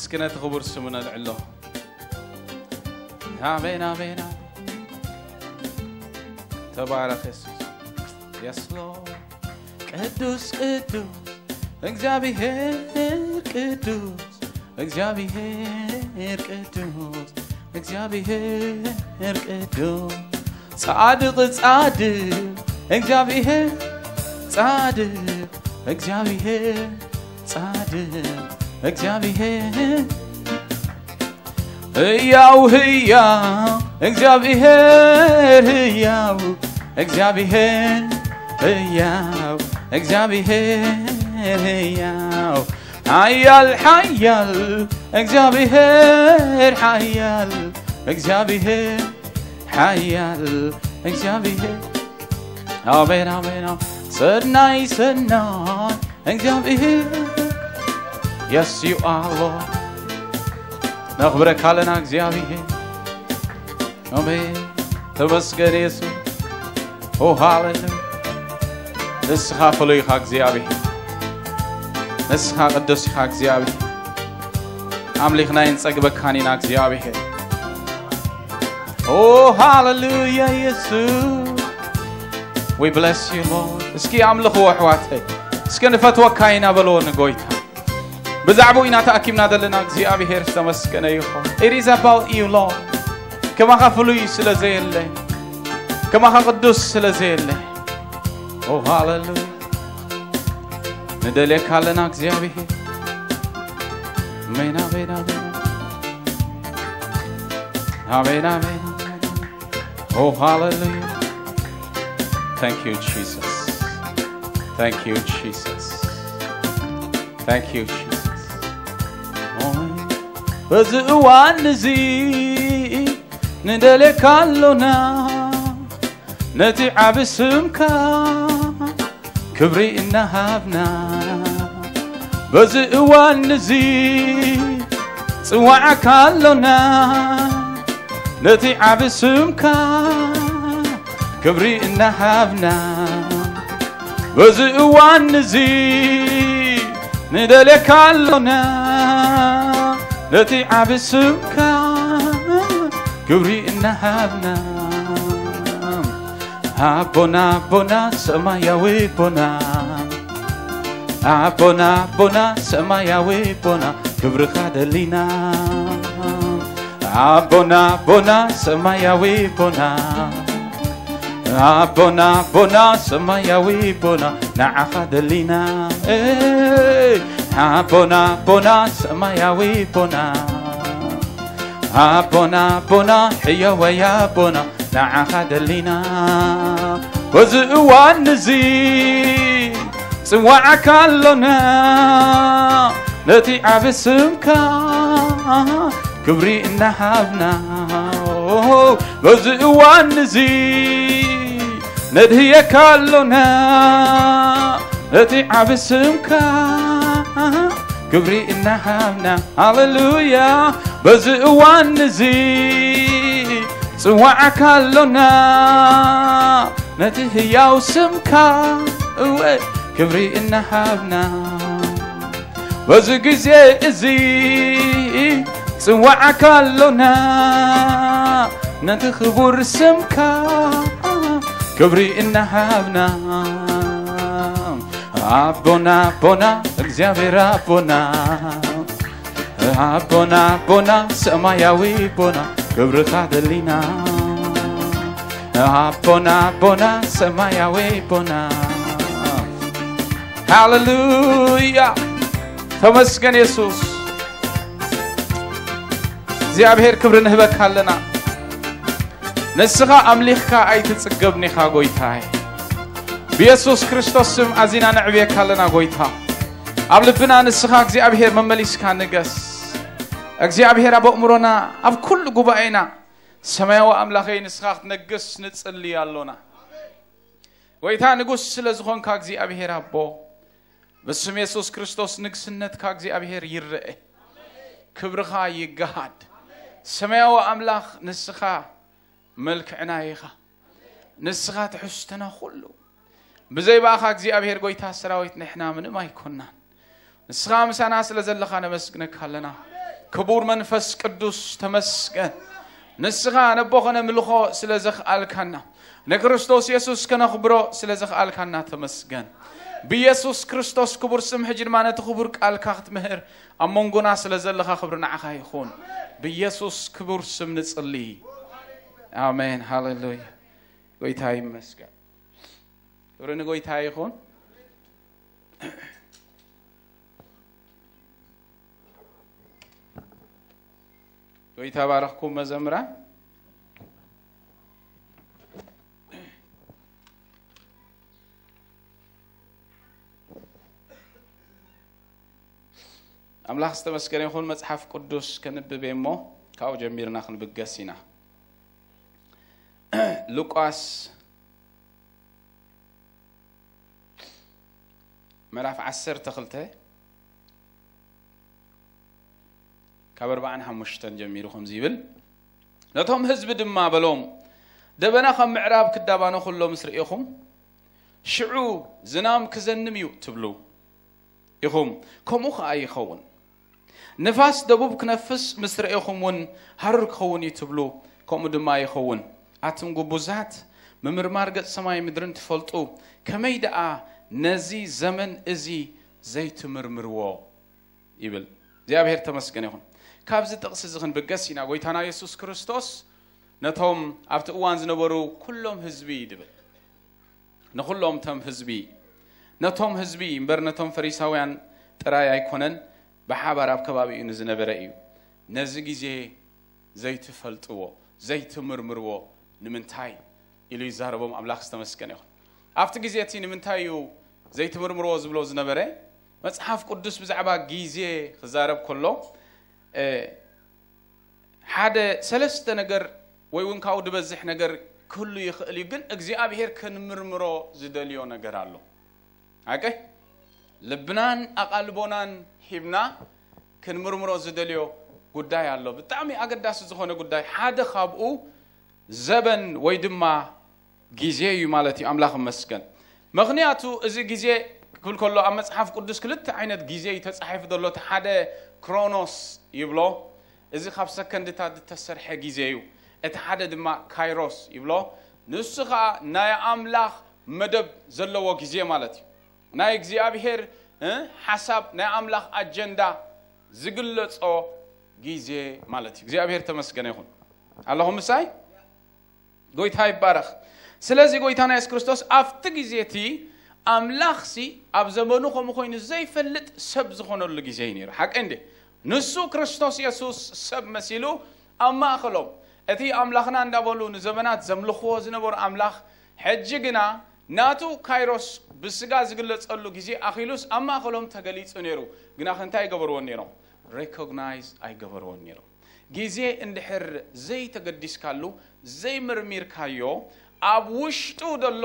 እስኪ ነቲ ክቡር ስሙ ነልዕሎ። ኣሜን፣ ኣሜን፣ ኣሜን። ተባረኽ የሱስ። የስሎ ቅዱስ ቅዱስ እግዚኣብሔር ቅዱስ እግዚኣብሔር ቅዱስ እግዚኣብሔር ቅዱስ ጻድቕ ጻድቕ እግዚኣብሔር ጻድቕ እግዚኣብሔር ጻድቕ እግዚኣብሔር ህያው ህያው እግዚኣብሔር ህያው እግዚኣብሔር ህያው እግዚኣብሔር ህያው ሓያል ሓያል እግዚኣብሔር ሓያል እግዚኣብሔር ሓያል እግዚኣብሔር ኣሜን ኣሜን ኣሜን። ሰናይ ሰናይ እግዚኣብሔር የስዩ ኣሎ ነኽብረካ ኣለና እግዚኣብሔር ኣሜን። ተመስገን የሱስ። ኦ ሃሌሉያ። ንስኻ ፍሉይ ኢኻ እግዚኣብሔር። ንስኻ ቅዱስ ኢኻ እግዚኣብሔር። ኣምሊኽና ይንጸግበካን ኢና እግዚኣብሔር። ኦ ሃሌሉያ የሱስ። We bless you Lord። እስኪ ኣምልኽዎ ኣሕዋተይ። እስኪ ንፈትወካ ኢና በልዎ ንጎይታ። ብዛዕባኡ ኢና ተኣኪብና ዘለና እግዚኣብሔር ዝተመስገነ ይኹን። It is about you Lord። ከማኻ ፍሉይ ስለ ዘየለ ከማኻ ቅዱስ ስለ ዘየለ ኦ ሃሌሉያ ንደልየካ ኣለና እግዚኣብሔር። ኣሜን ኣሜን ኣሜን ኣሜን ኣሜን። ኦ ሃሌሉያ። Thank you Jesus. Thank you Jesus. Thank you Jesus. በዚ እዋን እዚ ንደልየካ ኣሎና ነቲ ዓቢ ስምካ ክብሪ እናሃብና በዚ እዋን እዚ ጽዋዕካ ኣሎና ነቲ ዓቢ ስምካ ክብሪ እናሃብና በዚ እዋን እዚ ንደልየካ ኣሎና ነቲ ዓቢ ስምካ ክብሪ እናሃብና ኣቦና ኣቦና ሰማያዊ ኣቦና ኣቦና ኣቦና ሰማያዊ ኣቦና ክብርኻ ደሊና ኣቦና ኣቦና ሰማያዊ ኣቦና ኣቦና ኣቦና ሰማያዊ ኣቦና ንዓኻ ደሊና ኣቦና ኣቦና ሰማያዊ ኣቦና ኣቦና ኣቦና ሕያዋይ ኣቦና ንዓኻ ደሊና በዚ እዋን እዚ ጽዋዕካ ኣሎና ነቲ ዓቢ ስምካ ክብሪ እናሃብና በዚ እዋን እዚ ነድህየካ ኣሎና ነቲ ዓቢ ስምካ ክብሪ እናሃብና ሃሌሉያ በዚ እዋን እዚ ጽዋዕካ ኣሎና ነቲ ህያው ስምካ እወ ክብሪ እናሃብና በዚ ግዜ እዚ ጽዋዕካ ኣሎና ነቲ ክቡር ስምካ ክብሪ እናሃብና ኣቦና ኣቦና እግዚኣብሔር ኣቦና ኣቦና ኣቦና ሰማያዊ ኣቦና ክብርኻ ደሊና ኣቦና ኣቦና ሰማያዊ ኣቦና ሃሌሉያ ተመስገን የሱስ እግዚኣብሔር ክብሪ ንህበካ ኣለና ንስኻ ኣምሊኽካ ኣይትጽገብን ኢኻ ጎይታይ ብየሱስ ክርስቶስ ስም ኣዚና ነዕብየካ ኣለና ጎይታ ኣብ ልብና ንስኻ እግዚኣብሔር መመሊስካ ንገስ እግዚኣብሔር ኣብ ኣእምሮና ኣብ ኩሉ ጉባኤና ሰማያዊ ኣምላኸይ ንስኻ ክትነግስ ንጽሊ ኣሎና ጎይታ ንጉስ ስለ ዝኾንካ እግዚኣብሔር ኣቦ ብስም የሱስ ክርስቶስ ንግስነትካ እግዚኣብሔር ይረአ ክብርኻ ይገሃድ ሰማያዊ ኣምላኽ ንስኻ መልክዕና ኢኻ ንስኻ ትሕዝትና ኩሉ ብዘይ ብኣኻ እግዚኣብሔር ጎይታ ሰራዊት ንሕና ምንም ኣይኮናን ንስኻ ምሳና ስለ ዘለኻ ነመስግነካ ኣለና ክቡር መንፈስ ቅዱስ ተመስገን። ንስኻ ነቦ ከነምልኾ ስለ ዘኽኣልካና፣ ንክርስቶስ የሱስ ከነኽብሮ ስለ ዘኽኣልካና ተመስገን። ብየሱስ ክርስቶስ ክቡር ስም ሕጂ ድማ ነቲ ክቡር ቃልካ ክትምህር ኣብ መንጎና ስለ ዘለኻ ክብሪ ንዓኻ ይኹን። ብየሱስ ክቡር ስም ንጽሊ። ኣሜን። ሃሌሉያ። ጎይታ ይመስገን። ክብሪ ንጎይታ ይኹን። ጎይታ ባረኽኩም መዘምራን። ኣምላኽ ዝተመስገነ ይኹን። መጽሓፍ ቅዱስ ከንብብ እየ እሞ ካብኡ ጀሚርና ክንብገስ ኢና። ሉቃስ ምዕራፍ ዓሰርተ ክልተ ካብ ኣርባዓን ሓሙሽተን ጀሚሩ ከምዚ ይብል፣ ነቶም ህዝቢ ድማ በሎም፣ ደበና ካብ ምዕራብ ክዳባኖ ከሎ ምስ ርኢኹም፣ ሽዑ ዝናም ክዘንም እዩ ትብሉ ኢኹም፣ ከምኡ ኸኣ ይኸውን። ንፋስ ደቡብ ክነፍስ ምስ ረኤኹም እውን ሃሩር ክኸውን እዩ ትብሉ፣ ከምኡ ድማ ይኸውን። ኣቱም ግቡዛት፣ ምምርማር ገጽ ሰማይ ምድርን ትፈልጡ፣ ከመይ ደኣ ነዚ ዘመን እዚ ዘይትምርምርዎ? ይብል። እግዚኣብሔር ተመስገን ይኹን። ካብዚ ጥቕሲ እዚ ክንብገስ ኢና። ጎይታና የሱስ ክርስቶስ ነቶም ኣብቲ እዋን ዝነበሩ ኩሎም ህዝቢ ድብል፣ ንኹሎም ቶም ህዝቢ፣ ነቶም ህዝቢ እምበር ነቶም ፈሪሳውያን ጥራይ ኣይኮነን፣ ብሓባር ኣብ ከባቢኡ ንዝነበረ እዩ። ነዚ ግዜ ዘይትፈልጥዎ፣ ዘይትምርምርዎ ንምንታይ? ኢሉ ይዛረቦም። ኣምላኽ ዝተመስገነ ይኹን። ኣብቲ ግዜ እቲ ንምንታይ እዩ ዘይትምርምርዎ ዝብሎ ዝነበረ? መጽሓፍ ቅዱስ ብዛዕባ ግዜ ክዛረብ ከሎ፣ እ፣ ሓደ ሰለስተ ነገር ወይ እውን ካብኡ ዝበዝሕ ነገር ክህሉ ይኽእል እዩ፣ ግን እግዚኣብሔር ክንምርምሮ ዝደልዮ ነገር ኣሎ። ሓቀይ? ልብናን ኣቓልቦናን ሂብና ክንምርምሮ ዝደልዮ ጉዳይ ኣሎ። ብጣዕሚ ኣገዳሲ ዝኾነ ጉዳይ፣ ሓደ ካብኡ ዘበን ወይ ድማ ግዜ እዩ ማለት እዩ። ኣምላኽ ይመስገን። ምኽንያቱ እዚ ግዜ ክብል ከሎ ኣብ መጽሓፍ ቅዱስ ክልተ ዓይነት ግዜ እዩ ተጻሒፉ ዘሎ። እቲ ሓደ ክሮኖስ ይብሎ፣ እዚ ካብ ሰከንድታት ዝተሰርሐ ግዜ እዩ። እቲ ሓደ ድማ ካይሮስ ይብሎ፣ ንሱ ኸኣ ናይ ኣምላኽ መደብ ዘለዎ ግዜ ማለት እዩ። ናይ እግዚኣብሔር፣ እ፣ ሓሳብ፣ ናይ ኣምላኽ ኣጀንዳ ዝግለጾ ግዜ ማለት እዩ። እግዚኣብሔር ተመስገነ ይኹን። ኣለኹም ምሳይ? ጎይታ ይባረኽ። ስለዚ ጎይታና የሱስ ክርስቶስ ኣብቲ ግዜ እቲ ኣምላኽሲ ኣብ ዘመኑ ከምኡ ኮይኑ ዘይፈልጥ ሰብ ዝኾነሉ ግዜ እዩ ነይሩ። ሓቀይ እንዴ? ንሱ ክርስቶስ የሱስ ሰብ መሲሉ ኣብ ማእከሎም፣ እቲ ኣምላኽና እንዳበሉ ንዘመናት ዘምልኽዎ ዝነበሩ ኣምላኽ፣ ሕጂ ግና ናቱ ካይሮስ ብስጋ ዝግለጸሉ ግዜ ኣኺሉስ ኣብ ማእከሎም ተገሊጹ ነይሩ። ግናኸ እንታይ ኣይገበርዎን ነይሮም? ሬኮግናይዝ ኣይገበርዎን ነይሮም። ግዜ እንድሕር ዘይተገዲስካሉ፣ ዘይምርሚርካዮ፣ ኣብ ውሽጡ ዘሎ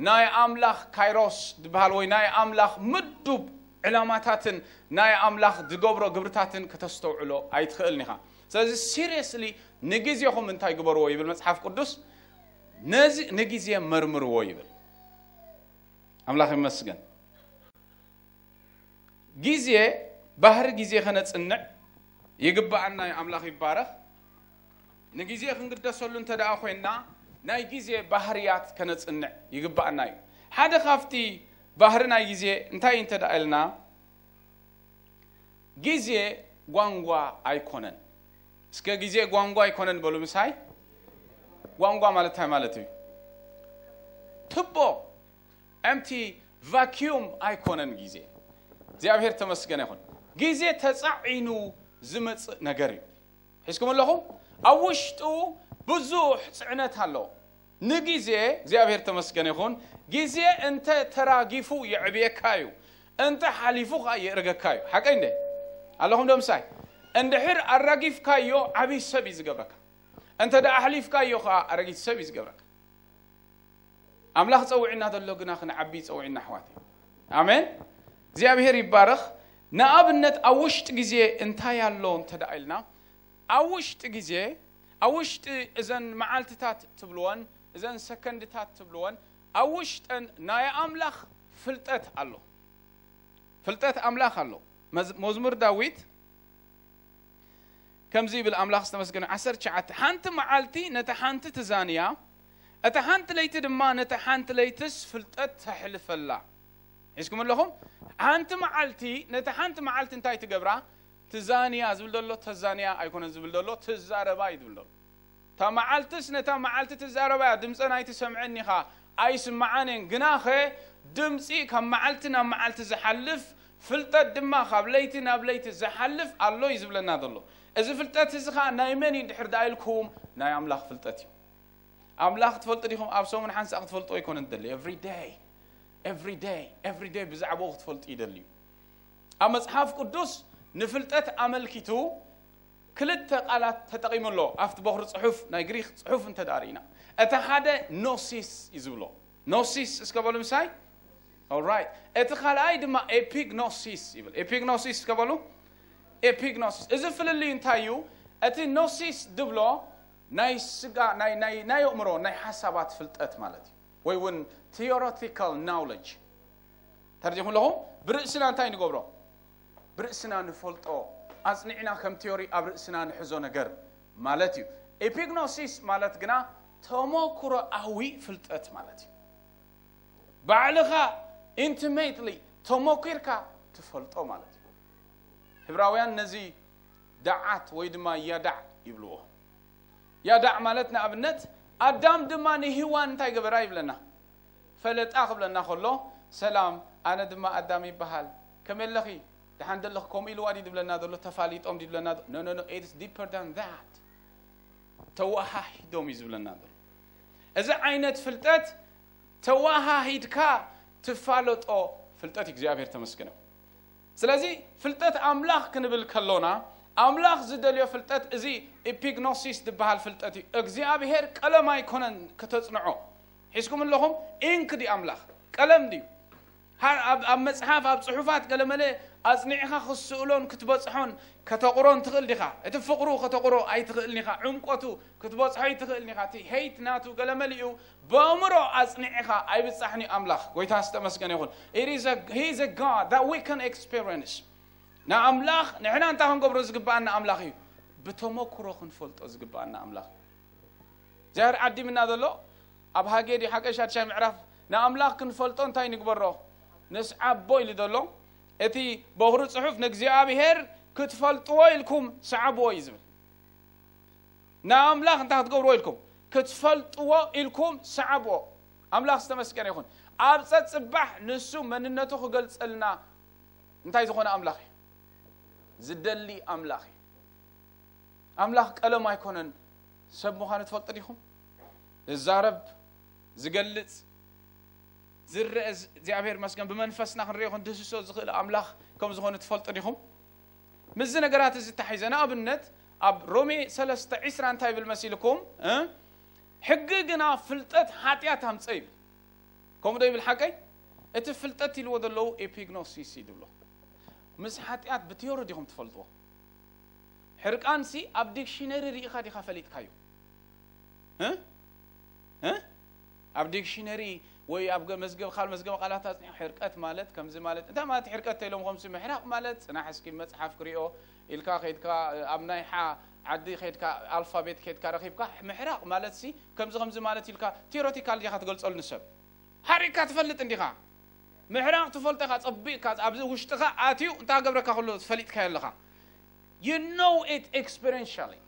ናይ ኣምላኽ ካይሮስ ዝበሃል ወይ ናይ ኣምላኽ ምዱብ ዕላማታትን ናይ ኣምላኽ ዝገብሮ ግብርታትን ከተስተውዕሎ ኣይትኽእልን ኢኻ። ስለዚ ሲሪየስሊ ንግዜኹም እንታይ ግበርዎ ይብል መጽሓፍ ቅዱስ? ነዚ ንግዜ መርምርዎ ይብል። ኣምላኽ ይመስገን። ግዜ፣ ባህሪ ግዜ ከነጽንዕ ይግብኣና እዩ። ኣምላኽ ይባረኽ። ንግዜ ክንግደሰሉ እንተ ደኣ ኮይንና፣ ናይ ግዜ ባህርያት ከነጽንዕ ይግብኣና እዩ። ሓደ ካብቲ ባህሪ ናይ ግዜ እንታይ እዩ እንተ ደኣ ኢልና፣ ግዜ ጓንጓ ኣይኮነን። እስከ ግዜ ጓንጓ ኣይኮነን በሉ ምሳይ። ጓንጓ ማለት እንታይ ማለት እዩ? ቱቦ፣ ኤምቲ ቫኪዩም ኣይኮነን ግዜ። እግዚኣብሔር ተመስገነ ይኹን። ግዜ ተጻዒኑ ዝመጽእ ነገር እዩ። ሒዝኩም ኣለኹም? ኣብ ውሽጡ ብዙሕ ጽዕነት ኣሎ። ንግዜ፣ እግዚኣብሔር ተመስገነ ይኹን፣ ግዜ እንተ ተራጊፉ የዕብየካ እዩ፣ እንተ ሓሊፉ ኸዓ የእርገካ እዩ። ሓቀይ እንደ? ኣለኹም ዶ ምሳይ? እንድሕር ኣራጊፍካዮ ዓብዪ ሰብ እዩ ዝገብረካ። እንተ ደኣ ኣሕሊፍካዮ ኸዓ ኣረጊት ሰብ እዩ ዝገብረካ። ኣምላኽ ጸዊዕና ዘሎ ግና ክንዓቢ ጸዊዕና ኣሕዋት። ኣሜን። እግዚኣብሔር ይባረኽ። ንኣብነት ኣብ ውሽጢ ግዜ እንታይ ኣሎ እንተ ደኣ ኢልና፣ ኣብ ውሽጢ ግዜ፣ ኣብ ውሽጢ እዘን መዓልትታት ትብልወን፣ እዘን ሰከንድታት ትብልወን፣ ኣብ ውሽጠን ናይ ኣምላኽ ፍልጠት ኣሎ። ፍልጠት ኣምላኽ ኣሎ። መዝ-፣ መዝሙር ዳዊት ከምዚ ይብል ኣምላኽ ዝተመስገነ። ዓሰርተ ትሽዓተ ሓንቲ መዓልቲ ነታ ሓንቲ ትዛንያ፣ እታ ሓንቲ ለይቲ ድማ ነታ ሓንቲ ለይትስ ፍልጠት ተሕልፈላ። ሒዝኩም ኣለኹም? ሓንቲ መዓልቲ ነታ ሓንቲ መዓልቲ እንታይ ትገብራ? ትዛንያ ዝብል ዘሎ ተዛንያ ኣይኮነን ዝብል ዘሎ፣ ትዛረባ እዩ ዝብል ዘሎ። እታ መዓልትስ ነታ መዓልቲ ትዛረባ እያ። ድምፀን ኣይትሰምዐን ኢኻ፣ ኣይስምዓን እየን። ግናኸ ድምፂ ካብ መዓልቲ ናብ መዓልቲ ዝሓልፍ፣ ፍልጠት ድማ ካብ ለይቲ ናብ ለይቲ ዝሓልፍ ኣሎ እዩ ዝብለና ዘሎ። እዚ ፍልጠት እዚ ኸዓ ናይ መን እዩ ድሕር ደኣ ኢልኩም? ናይ ኣምላኽ ፍልጠት እዩ። ኣምላኽ ትፈልጡ ዲኹም? ኣብ ሰሙን ሓንሳእ ክትፈልጡ ኣይኮነን ትደሊ። Every day, every day, every day ብዛዕባኡ ክትፈልጡ ይደሊ እዩ። ኣብ መጽሓፍ ቅዱስ ንፍልጠት ኣመልኪቱ ክልተ ቃላት ተጠቒሙ ኣሎ። ኣብቲ በኹሪ ጽሑፍ ናይ ግሪኽ ጽሑፍ እንተ ደኣ ርኢና፣ እቲ ሓደ ኖሲስ እዩ ዝብሎ። ኖሲስ እስከ በሉ ምሳይ። Alright። እቲ ካልኣይ ድማ ኤፒግኖሲስ ይብል። ኤፒግኖሲስ እስከ በሉ። ኤፒግኖሲስ። እዚ ፍልልዩ እንታይ እዩ? እቲ ኖሲስ ድብሎ ናይ ስጋ፣ ናይ፣ ናይ፣ ናይ ኣእምሮ፣ ናይ ሓሳባት ፍልጠት ማለት እዩ። ወይ እውን theoretical knowledge። ተርዲኹም ኣለኹም? ብርእስና እንታይ ንገብሮ? ብርእስና ንፈልጦ፣ ኣጽኒዕና ከም ቲዮሪ ኣብ ርእስና ንሕዞ ነገር ማለት እዩ። ኤፒግኖሲስ ማለት ግና ተመኩሮኣዊ ፍልጠት ማለት እዩ። ባዕልኻ ኢንቲሜትሊ ተመኪርካ ትፈልጦ ማለት እዩ። ህብራውያን ነዚ ደዓት ወይ ድማ ያዳዕ ይብልዎ። ያዳዕ ማለት ንኣብነት ኣዳም ድማ ንሂዋን እንታይ ገበራ ይብለና? ፈለጣ ክብለና ከሎ፣ ሰላም፣ ኣነ ድማ ኣዳም ይበሃል፣ ከመይ ኣለኺ? ደሓን ደለኺ? ከምኡ ኢልዋ ድዩ ዝብለና ዘሎ? ተፋሊጦም ድዩ ዝብለና ዘሎ? No, no, no, it's deeper than that። ተወሃሂዶም እዩ ዝብለና ዘሎ። እዚ ዓይነት ፍልጠት ተወሃሂድካ ትፋለጦ ፍልጠት እዩ። እግዚኣብሔር ተመስገነ። ስለዚ ፍልጠት ኣምላኽ ክንብል ከሎና፣ ኣምላኽ ዝደልዮ ፍልጠት እዚ ኤፒግኖሲስ ዝበሃል ፍልጠት እዩ። እግዚኣብሔር ቀለም ኣይኮነን ከተጽንዖ። ሒዝኩም ኣለኹም? ኢንክ ድዩ ኣምላኽ? ቀለም ድዩ? ሃ-፣ ኣብ፣ ኣብ መጽሓፍ፣ ኣብ ጽሑፋት ገለመለ ኣጽኒዕኻ ክትስእሎን ክትበጽሖን ከተቑሮን ትኽእል ዲኻ? እቲ ፍቕሩ ከተቑሮ ኣይትኽእልን ኢኻ። ዕምቆቱ ክትበጽሖ ኣይትኽእልን ኢኻ። እቲ ሄይት ናቱ ገለመሊኡ ብኣእምሮ ኣጽኒዕኻ ኣይብጻሕን እዩ ኣምላኽ። ጎይታ ዝተመስገነ ይኹን። It is a, he is a God that we can experience። ንኣምላኽ ንሕና እንታይ ክንገብሮ ዝግብኣና ኣምላኽ እዩ? ብተመክሮ ክንፈልጦ ዝግብኣና ኣምላኽ እዩ። እግዚኣብሔር ዓዲምና ዘሎ ኣብ ሃጌ ድዩ ሓቀይ ሻድሻይ ምዕራፍ ንኣምላኽ ክንፈልጦ እንታይ ንግበሮ? ንስዓቦ ኢሉ ዘሎ። እቲ በኹሪ ጽሑፍ ንእግዚኣብሔር ክትፈልጥዎ ኢልኩም ስዓብዎ እዩ ዝብል። ንኣምላኽ እንታይ ክትገብርዎ ኢልኩም? ክትፈልጥዎ ኢልኩም ስዓብዎ። ኣምላኽ ዝተመስገነ ይኹን። ኣብ ጸጽባሕ ንሱ መንነቱ ክገልጸልና እንታይ ዝኾነ ኣምላኽ እዩ? ዝደሊ ኣምላኽ እዩ። ኣምላኽ ቀለም ኣይኮነን። ሰብ ምዃኑ ትፈልጡ ዲኹም? ዝዛረብ፣ ዝገልጽ፣ ዝረአ፣ ዝ-፣ እግዚኣብሔር መስገን ብመንፈስና ክንሪኦ ክንድህስሶ ዝኽእል ኣምላኽ ከም ዝኾነ ትፈልጡ ዲኹም? ምስዚ ነገራት እዚ ተታሒዘ፣ ንኣብነት ኣብ ሮሜ ሰለስተ ዕስራ እንታይ ይብል መሲልኩም? እ? ሕጊ ግና ፍልጠት ሓጢኣት ኣምፀ ይብል። ከምኡ ዶ ይብል ሓቀይ? እቲ ፍልጠት ኢልዎ ዘለዉ ኤፒግኖሲስ እዩ ዝብሎ። ምስ ሓጢኣት ብቲዮሪ ዲኹም ትፈልጥዎ? ሕርቃንሲ ኣብ ዲክሽነሪ ርኢኻ ዲኻ ፈሊጥካዮ? እ? እ? ኣብ ዲክሽነሪ ወይ ኣብ ገ-፣ መዝገብ፣ ካል መዝገብ ቃላት ኣጽኒዕካ ሕርቀት ማለት ከምዚ ማለት፣ እንታይ ማለት ሕርቀት ተይሎም ከምሲ ምሕራቕ ማለት፣ ጽናሕ እስኪ መጽሓፍ ክሪኦ ኢልካ ከይድካ፣ ኣብ ናይ ሓ ዓዲ ከይድካ፣ ኣልፋቤት ከይድካ ረኺብካ፣ ምሕራቕ ማለት ሲ ከምዚ ከምዚ ማለት ኢልካ ቲዮሬቲካል ዲኻ ትገልጸሉ ንሰብ? ሓሪቕካ ትፈልጥ እንዲኻ? ምሕራቕ ትፈልጦ ኢኻ፣ ጸቢቕካ ኣብዚ ውሽጥኻ ኣትዩ እንታይ ገብረካ ከሎ ፈሊጥካዮ ኣለኻ። You know it experientially።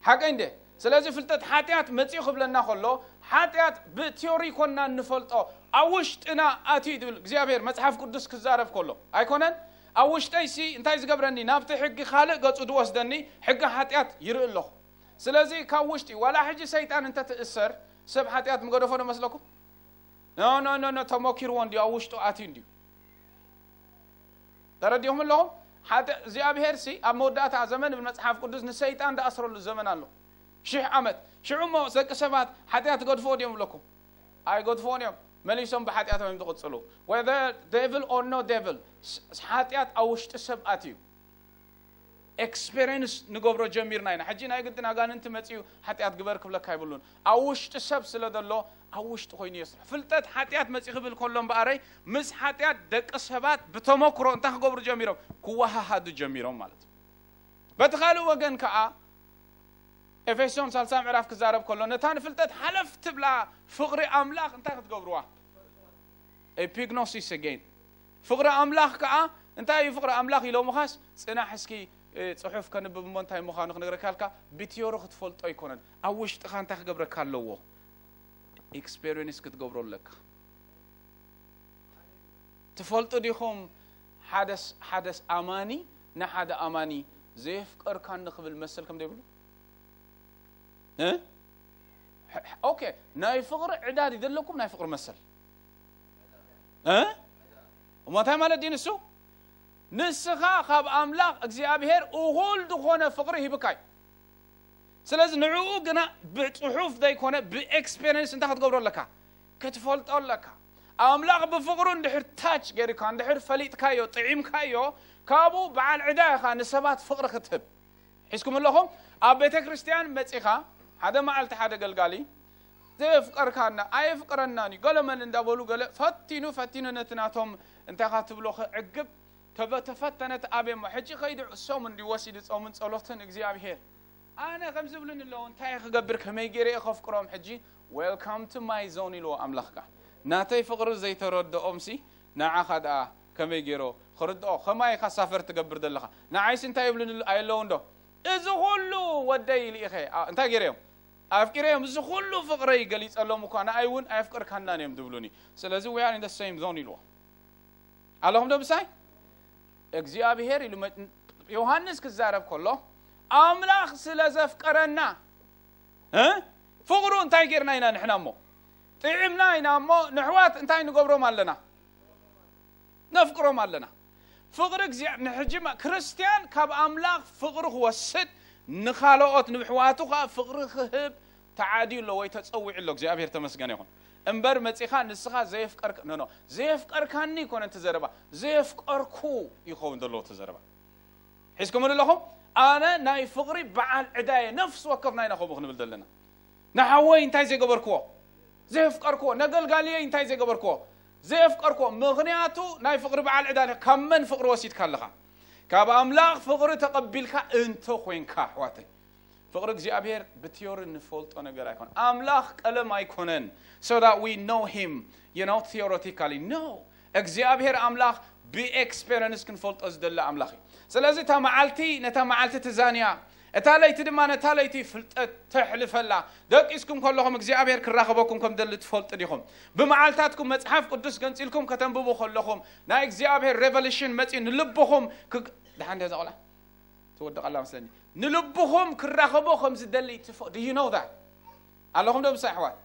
ሓቀይ እንደ? ስለዚ ፍልጠት ሓጢኣት መጺኡ ክብለና ከሎ፣ ሓጢኣት ብቲዮሪ ኮና እንፈልጦ፣ ኣብ ውሽጥና ኣትዩ ዝብል እግዚኣብሔር መጽሓፍ ቅዱስ ክዛረብ ከሎ ኣይኮነን? ኣብ ውሽጠይሲ እንታይ ዝገብረኒ? ናብቲ ሕጊ ካልእ ገጹ ዝወስደኒ ሕጊ ሓጢኣት ይርኢ ኣለኹ። ስለዚ ካብ ውሽጢ፣ ዋላ ሕጂ ሰይጣን እንተትእሰር፣ ሰብ ሓጢኣት ምገደፎ ዶ መስለኩም? ኖ፣ ኖ፣ ኖ፣ ኖ፣ ተመኪርዎ እንድዩ፣ ኣብ ውሽጡ ኣትዩ እንድዩ። ተረዲኹም ኣለኹም? ሓደ እግዚኣብሔር ሲ ኣብ መወዳእታ ዘመን ብል መጽሓፍ ቅዱስ ንሰይጣን ዝኣስረሉ ዘመን ኣሎ። ሽሕ ዓመት። ሽዑ እሞ ደቂ ሰባት ሓጢኣት ገድፍዎ ድዮም ብለኩም? ኣይገድፍዎን እዮም። መሊሶም ብሓጢኣቶም እዮም ዝቕጽሉ። Whether devil or no devil፣ ስ-፣ ሓጢኣት ኣብ ውሽጢ ሰብ ኣትዩ። ኤክስፔሪንስ ንገብሮ ጀሚርና ኢና። ሕጂ ናይ ግድን ኣጋንንቲ መጺኡ ሓጢኣት ግበር ክብለካ ኣይብሉን። ኣብ ውሽጢ ሰብ ስለ ዘሎ፣ ኣብ ውሽጢ ኮይኑ የስርሕ። ፍልጠት ሓጢኣት መጺ ክብል ከሎ እምበኣረይ፣ ምስ ሓጢኣት ደቂ ሰባት ብተመክሮ እንታይ ክገብሩ ጀሚሮም? ክወሃሃዱ ጀሚሮም ማለት እዩ። በቲ ካልእ ወገን ከዓ ኤፌሶን ሳልሳ ምዕራፍ ክዛረብ ከሎ ነታ ንፍልጠት ሓለፍ ትብላ ፍቕሪ ኣምላኽ እንታይ ክትገብርዋ? ኤፒግኖሲስ ኣጌን። ፍቕሪ ኣምላኽ ከዓ እንታይ እዩ? ፍቕሪ ኣምላኽ ኢሎምኻስ ጽናሕ እስኪ ጽሑፍ ከንብብ እሞ እንታይ ምዃኑ ክነግረካልካ። ብትዮሪ ክትፈልጦ ኣይኮነን፣ ኣብ ውሽጥኻ እንታይ ክገብረካ ኣለዎ? ኤክስፔሪንስ ክትገብሮ ኣለካ። ትፈልጡ ዲኹም? ሓደስ ሓደስ ኣማኒ ንሓደ ኣማኒ ዘየፍቀርካኒ ክብል መሰል ከም ዘይብሉ። ኦኬ፣ ናይ ፍቕሪ ዕዳ ድዩ ዘለኩም ናይ ፍቕሪ መሰል? እሞ እንታይ ማለት ድዩ ንሱ? ንስኻ ካብ ኣምላኽ እግዚኣብሔር እኹል ዝኾነ ፍቕሪ ሂብካይ። ስለዚ ንዕኡ ግና ብጽሑፍ ዘይኮነ ብኤክስፔሪንስ እንታይ ክትገብሮ ኣለካ? ክትፈልጦ ኣለካ። ኣምላኽ ብፍቕሩ እንድሕር ታች ገይርካ እንድሕር ፈሊጥካዮ ጥዒምካዮ፣ ካብኡ በዓል ዕዳ ኢኻ ንሰባት ፍቕሪ ክትህብ። ሒዝኩም ኣለኹም? ኣብ ቤተ ክርስትያን መጺኻ ሓደ መዓልቲ ሓደ ገልጋሊ ዘየፍቀርካና ኣየፍቅረናን እዩ ገለመን እንዳበሉ ገለ ፈቲኑ ፈቲኑ ነቲ ናቶም እንታይ ኻ ትብሎ ክዕግብ ተበ- ተፈተነ ተኣብየ እሞ ሕጂ ከይዱ እሶም እንዲ ወሲዱ ጾምን ጸሎትን እግዚኣብሔር ኣነ ከም ዝብሉን ኣለዉ እንታይ ክገብር ከመይ ገይረ እየ ከፍቅሮም ሕጂ? Welcome to my zone ኢልዎ ኣምላኽካ። ናተይ ፍቕሪ ዘይተረድኦም ሲ ንዓኻ ደኣ ከመይ ገይሮ ክርድኦ? ከማይ ኢኻ ሳፈር ትገብር ዘለኻ። ንዓይስ እንታይ ይብሉን ኣየለውን ዶ? እዚ ኩሉ ወደይ ኢሉ ኢኸ እንታይ ገይረዮም ኣፍቂረዮም እዚ ኩሉ ፍቕረይ ገሊጸሎም እኳ ንኣይ እውን ኣየፍቅርካናን እዮም ዝብሉኒ። ስለዚ we are in the same zone ኢልዎ። ኣለኹም ዶ ምሳይ? እግዚኣብሔር ኢሉ መ- ዮሃንስ ክዛረብ ከሎ ኣምላኽ ስለ ዘፍቀረና እ? ፍቕሩ እንታይ ጌርና ኢና ንሕና እሞ? ጥዒምና ኢና እሞ ንሕዋት እንታይ ንገብሮም ኣለና? ነፍቅሮም ኣለና። ፍቕሪ እግዚኣብሔር ንሕጂ ማ- ክርስትያን ካብ ኣምላኽ ፍቕሪ ክወስድ ንኻልኦት ንብሕዋቱ ከዓ ፍቕሪ ክህብ ተዓድዩ ኣሎ ወይ ተጸዊዑ ኣሎ እግዚኣብሔር ተመስገን ይኹን። እምበር መጺኻ ንስኻ ዘየፍቀርካ ኖ ኖ ዘየፍቀርካኒ ይኮነ እቲ ዘረባ ዘየፍቀርኩ ይኸውን ዘለዎ እቲ ዘረባ። ሒዝኩም ኣለኹም? ኣነ ናይ ፍቕሪ በዓል ዕዳየ ነፍሲ ወከፍና ኢና ከምኡ ክንብል ዘለና። ንሓወይ እንታይ ዘይገበርክዎ? ዘየፍቀርክዎ። ነገልጋልየይ እንታይ ዘይገበርክዎ? ዘየፍቀርክዎ። ምኽንያቱ ናይ ፍቕሪ በዓል ዕዳ ካብ መን ፍቕሪ ወሲድካ ኣለኻ? ካብ ኣምላኽ ፍቕሪ ተቐቢልካ እንተ ኮይንካ ኣሕዋተይ። ፍቕሪ እግዚኣብሔር ብቲዮሪ ንፈልጦ ነገር ኣይኮነ ኣምላኽ ቀለም ኣይኮነን። So that we know him, you know, theoretically no። እግዚኣብሔር ኣምላኽ ብኤክስፔሪንስ ክንፈልጦ ዝደሊ ኣምላኽ እዩ። ስለዚ እታ መዓልቲ ነታ መዓልቲ ትዛንያ፣ እታ ለይቲ ድማ ነታ ለይቲ ፍልጠት ተሕልፈላ። ደቂስኩም ከለኹም እግዚኣብሔር ክራኸበኩም ከም ደሊ ትፈልጡ ዲኹም? ብመዓልታትኩም መጽሓፍ ቅዱስ ገንጺልኩም ከተንብቡ ከለኹም ናይ እግዚኣብሔር ሬቨሌሽን መጺኡ ንልብኹም ክግ- ደሓን ድያ እዛ ቆልዓ? ትወድቕ ኣላ መስለኒ። ንልብኹም ክራኸቦ ከም ዝደሊ ትፈ- do you know that? ኣለኹም ዶ ምሳይ ኣሕዋት?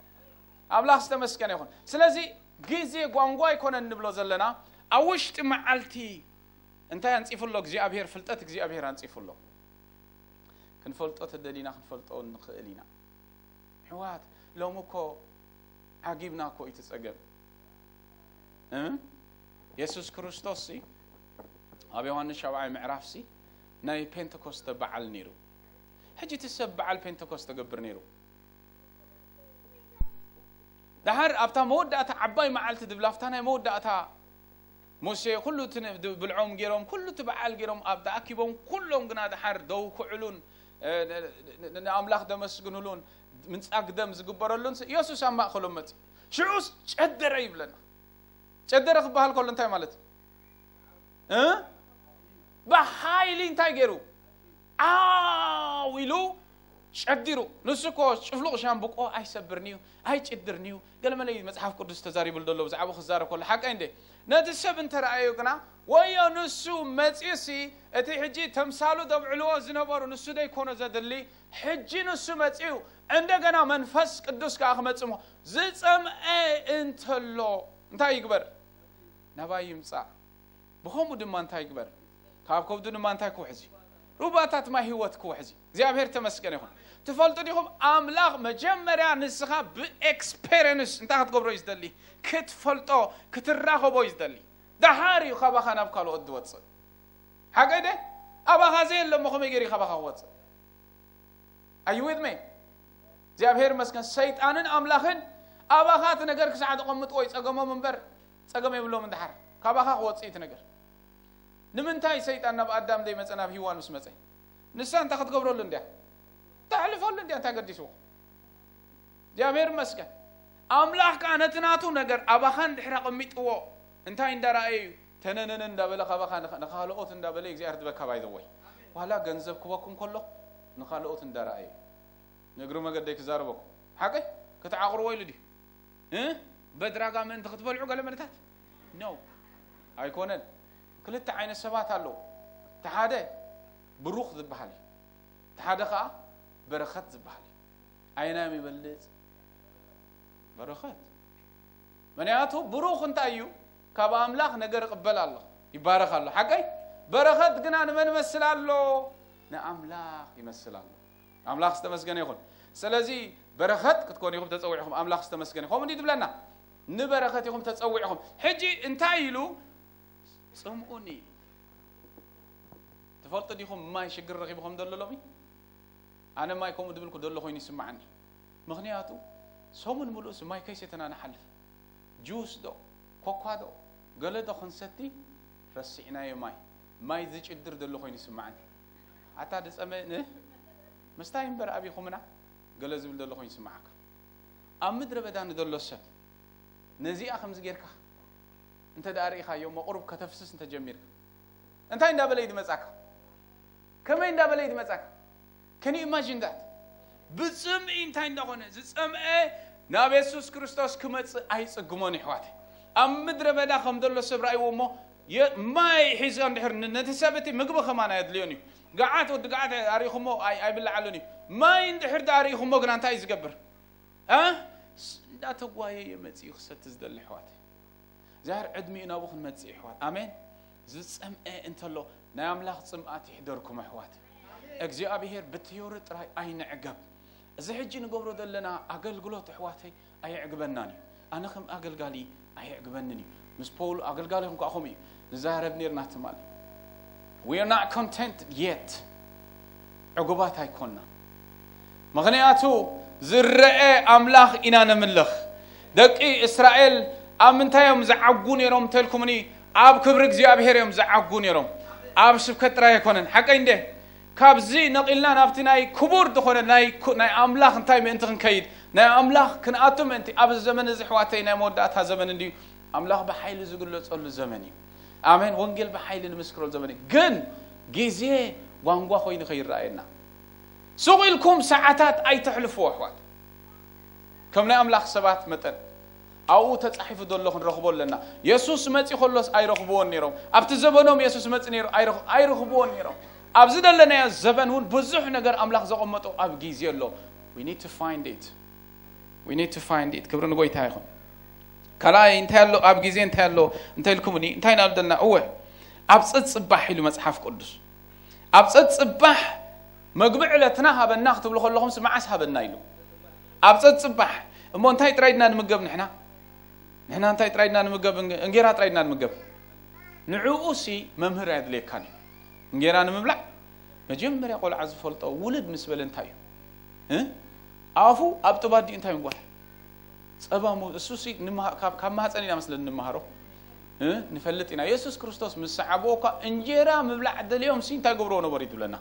ኣምላኽ ዝተመስገነ ይኹን። ስለዚ ግዜ ጓንጓ ኣይኮነን ንብሎ ዘለና ኣብ ውሽጢ መዓልቲ እንታይ ኣንጺፉ ኣሎ እግዚኣብሔር? ፍልጠት እግዚኣብሔር ኣንጺፉ ኣሎ። ክንፈልጦ ተደሊና ክንፈልጦ ንኽእል ኢና። ኣሕዋት ሎም እኮ ዓጊብና እኮ እዩ ትጸገም። እ? የሱስ ክርስቶስ ሲ ኣብ ዮሃንስ ሻብዓይ ምዕራፍ ሲ ናይ ፔንተኮስተ በዓል ነይሩ። ሕጂ እቲ ሰብ በዓል ፔንተኮስተ ገብር ነይሩ። ደሓር ኣብታ መወዳእታ ዓባይ መዓልቲ ድብላ ኣብታ ናይ መወዳእታ ሙሴ ኩሉ እቲ ን- ድ- ብልዖም ገይሮም ኩሉ እቲ በዓል ገይሮም ኣብ ተኣኪቦም ኩሎም ግና ደሓር ደው ክዕሉን እ፣ ን- ን- ን- ንኣምላኽ ደመስግኑሉን ምንጻግ ደም ዝግበረሉን ስ- ኢየሱስ ኣብ ማእኸሎም መጽ ሽዑስ ጨደረ ይብለና። ጨደረ ክበሃል ከሎ እንታይ ማለት እዩ? እ? ብሓይሊ እንታይ ገይሩ? ዓው ኢሉ ጨዲሩ። ንሱ እኮ ጭፍሉቕ ሻምብቆ ኣይሰብርን እዩ ኣይጭድርን እዩ። ገለመለ እዩ መጽሓፍ ቅዱስ ተዛሪብሉ ዘሎ ብዛዕባ ክዛረብ ከሎ ሓቀይ እንደ ነቲ ሰብ እንተረኣዮ ግና ወዮ ንሱ መጺኡሲ እቲ ሕጂ ተምሳሉ ደብዕልዎ ዝነበሩ ንሱ ደይኮኖ ዘድሊ ሕጂ ንሱ መጺኡ እንደገና መንፈስ ቅዱስ ከዓ ክመጽሞ ዝጸምአ እንተሎ እንታይ ይግበር? ናባይ ይምጻእ። ብኸምኡ ድማ እንታይ ይግበር? ካብ ከብዱ ድማ እንታይ ክውሕዝ እዩ? ሩባታት ማይ ህይወት ክውሕዝ እዩ። እግዚኣብሔር ተመስገን ይኹን። ትፈልጡ ዲኹም ኣምላኽ መጀመርያ ንስኻ ብኤክስፔሪንስ እንታይ ክትገብሮ እዩ ዝደሊ? ክትፈልጦ ክትራኸቦ እዩ ዝደሊ። ደሓር እዩ ካባኻ ናብ ካልኦት ዝወፅእ። ሓቀይ ደ ኣባኻ ዘየለ እሞ ከመይ ገይሩ እዩ ካባኻ ክወፅእ? ኣዩ ዊት ሜ እግዚኣብሔር ይመስገን ሰይጣንን ኣምላኽን ኣባኻ እቲ ነገር ክሳዕ ተቐምጥዎ ይፀገሞም እምበር ፀገም የብሎም። እንድሓር ካባኻ ክወፅእ እቲ ነገር ንምንታይ ሰይጣን ናብ ኣዳም ዘይመፀ ናብ ሂዋን ምስ መፀ ንሳ እንታይ ክትገብረሉ እንድያ? ተሕልፈሉ እንድያ፣ እንታይ ገዲስዎ? እግዚኣብሔር ይመስገን። ኣምላኽ ከኣ ነቲ ናቱ ነገር ኣባኻ እንድሕር ኣቐሚጥዎ፣ እንታይ እንዳረኣየ እዩ? ተነነነ እንዳበለ ካባኻ ንኸ-፣ ንኻልኦት እንዳበለ እግዚኣብሔር ዝበካ ባይ ዘወይ። ዋላ ገንዘብ ክበኩም ከሎ ንኻልኦት እንዳረኣየ እዩ። ንእግሪ መገደይ ክዛረበኩም። ሓቀይ? ክትዓቕርዎ ኢሉ ድዩ? እ? በድራጋ ምእንቲ ክትበልዑ ገለ መለታት? ኖ። ኣይኮነን። ክልተ ዓይነት ሰባት ኣለዉ። እቲ ሓደ ብሩኽ ዝበሃል እዩ። እቲ ሓደ ኸኣ በረኸት ዝበሃል እዩ። ኣየናዮም ይበልጽ? በረኸት። ምኽንያቱ ብሩኽ እንታይ እዩ? ካብ ኣምላኽ ነገር እቕበል ኣሎ፣ ይባረኽ ኣሎ። ሓቀይ? በረኸት ግና ንመን ይመስል ኣሎ? ንኣምላኽ ይመስል ኣሎ። ኣምላኽ ዝተመስገነ ይኹን። ስለዚ በረኸት ክትኮኑ ኢኹም ተጸዊዕኹም። ኣምላኽ ዝተመስገነ ይኹን። ከምኡ እንዲዩ ዝብለና። ንበረኸት ኢኹም ተጸዊዕኹም። ሕጂ እንታይ ኢሉ? ጽምኡኒ ኢሉ። ትፈልጡ ዲኹም ማይ ሽግር ረኺቡ ከም ዘሎ ሎሚ? ኣነ ማይ ከምኡ ድብል ክደሎ ኮይኑ ይስምዓኒ። ምኽንያቱ ሰሙን ምሉእስ ማይ ከይሰተና ንሓልፍ። ጁስ ዶ፣ ኮኳ ዶ፣ ገለ ዶ ክንሰቲ ረሲዕናዮ ማይ። ማይ ዝጭድር ዘሎ ኮይኑ ይስምዓኒ። ኣታ ድጸመ ን-፣ ምስታይ እምበር ኣቢኹምና ገለ ዝብል ዘሎ ኮይኑ ይስምዓካ። ኣብ ምድረ በዳ ንደሎ ሰብ ነዚኣ ከምዚ ጌርካ እንተ ደኣ ርኢኻዮ እሞ ቁሩብ ከተፍስስ እንተ ጀሚርካ እንታይ እንዳበለ እዩ ዝመጻካ? ከመይ እንዳበለ እዩ ዝመጻካ? Can you imagine that? ብጽምኢ እንታይ እንዳኾነ ዝጸምአ ናብ የሱስ ክርስቶስ ክመጽእ ኣይጽግሞን ይሕዋተ። ኣብ ምድረ በዳ ከም ዘሎ ሰብ ራእይዎ እሞ የ-፣ ማይ ሒዝካ እንድሕር ን-፣ ነቲ ሰብ እቲ ምግቢ ከማን ኣየድልዮን እዩ። ገዓት ወዲ ገዓት ኣሪኹሞ ኣይ-፣ ኣይብልዓሉን እዩ። ማይ እንድሕር ደኣ ኣሪኹሞ ግና እንታይ እዩ ዝገብር? እ? ስ-፣ እንዳተጓየየ መጺኡ ክሰቲ ዝደሊ ኣሕዋት። ዛር ዕድሚኡ ናብኡ ክንመጽእ ኣሕዋት። ኣሜን። ዝጸምአ እንተሎ ናይ ኣምላኽ ጽምኣት ይሕደርኩም ኣሕዋት። እግዚኣብሔር ብትዮሪ ጥራይ ኣይንዕገብ። እዚ ሕጂ ንገብሮ ዘለና ኣገልግሎት ኣሕዋተይ ኣየዕግበናን እዩ። ኣነ ከም ኣገልጋሊ ኣየዕግበንን እዩ። ምስ ፖውል ኣገልጋሊ ኹም ከኣ ከምኡ እዩ። ንዛረብ ኔርና ትማሊ። We are not content yet. ዕጉባት ኣይኮንና። ምኽንያቱ ዝረአ ኣምላኽ ኢና ነምልኽ። ደቂ እስራኤል ኣብ ምንታይ እዮም ዝዓጉ ነይሮም እንተልኩምኒ፣ ኣብ ክብሪ እግዚኣብሔር እዮም ዝዓጉ ነይሮም። ኣብ ስብከት ጥራይ ኣይኮነን። ሓቀይ እንደ ካብዚ ነቒልና ናብቲ ናይ ክቡር ዝኾነ ናይ ኩ-፣ ናይ ኣምላኽ እንታይ ምእንቲ ክንከይድ፣ ናይ ኣምላኽ ክንኣቱ ምእንቲ፣ ኣብዚ ዘመን እዚ ኣሕዋተይ ናይ መወዳእታ ዘመን እንድዩ። ኣምላኽ ብሓይሊ ዝግለጸሉ ዘመን እዩ። ኣሜን። ወንጌል ብሓይሊ ንምስክረሉ ዘመን እዩ። ግን ግዜ ጓንጓ ኮይኑ ከይረኣየና። ሱቕ ኢልኩም ሰዓታት ኣይተሕልፍዎ ኣሕዋት። ከም ናይ ኣምላኽ ሰባት መጠን ኣብኡ ተጻሒፉ ዘሎ ክንረኽቦ ኣለና። የሱስ መጺ ከሎስ ኣይረኽብዎን ነይሮም። ኣብቲ ዘበኖም የሱስ መጺ ነይሩ ኣይረኽ-፣ ኣይረኽብዎን ነይሮም። ኣብዚ ዘለናዮ ዘበን እውን ብዙሕ ነገር ኣምላኽ ዘቐመጦ ኣብ ግዜ ኣሎ። We need to find it. We need to find it. ክብሪ ንጎይታ ይኹን። ካልኣይ እንታይ ኣሎ? ኣብ ግዜ እንታይ ኣሎ? እንታይ ኢልኩምኒ? እንታይ ኢና ደልና? እወ፣ ኣብ ጸጽባሕ ኢሉ መጽሓፍ ቅዱስ። ኣብ ጸጽባሕ መግቢ ዕለትና ሃበና ክትብሉ ከለኹምስ መዓስ ሃበና ኢሉ? ኣብ ጸጽባሕ። እሞ እንታይ ጥራይ ድና ንምገብ ንሕና? ንሕና እንታይ ጥራይ ድና ንምገብ? እንጌ-፣ እንጌራ ጥራይ ድና ንምገብ? ንዕኡ ሲ መምህር ኣየድልየካን እዩ። እንጌራ ንምብላዕ መጀመርያ ቆልዓ ዝፈልጦ ውልድ ምስ በለ እንታይ እዩ? እ? ኣፉ ኣብ ጥባዲኡ እንታይ ምጓሕ? ጸባ ሞ-፣ እሱ ሲ ንመሃ-፣ ካብ፣ ካብ ማህፀን ኢና መስለን እንመሃሮ። እ? ንፈልጥ ኢና። የሱስ ክርስቶስ ምስ ሰዓብዎ እኳ እንጀራ ምብላዕ ደልዮም ሲ እንታይ ገብርዎ ነበሩ እዩ ትብለና።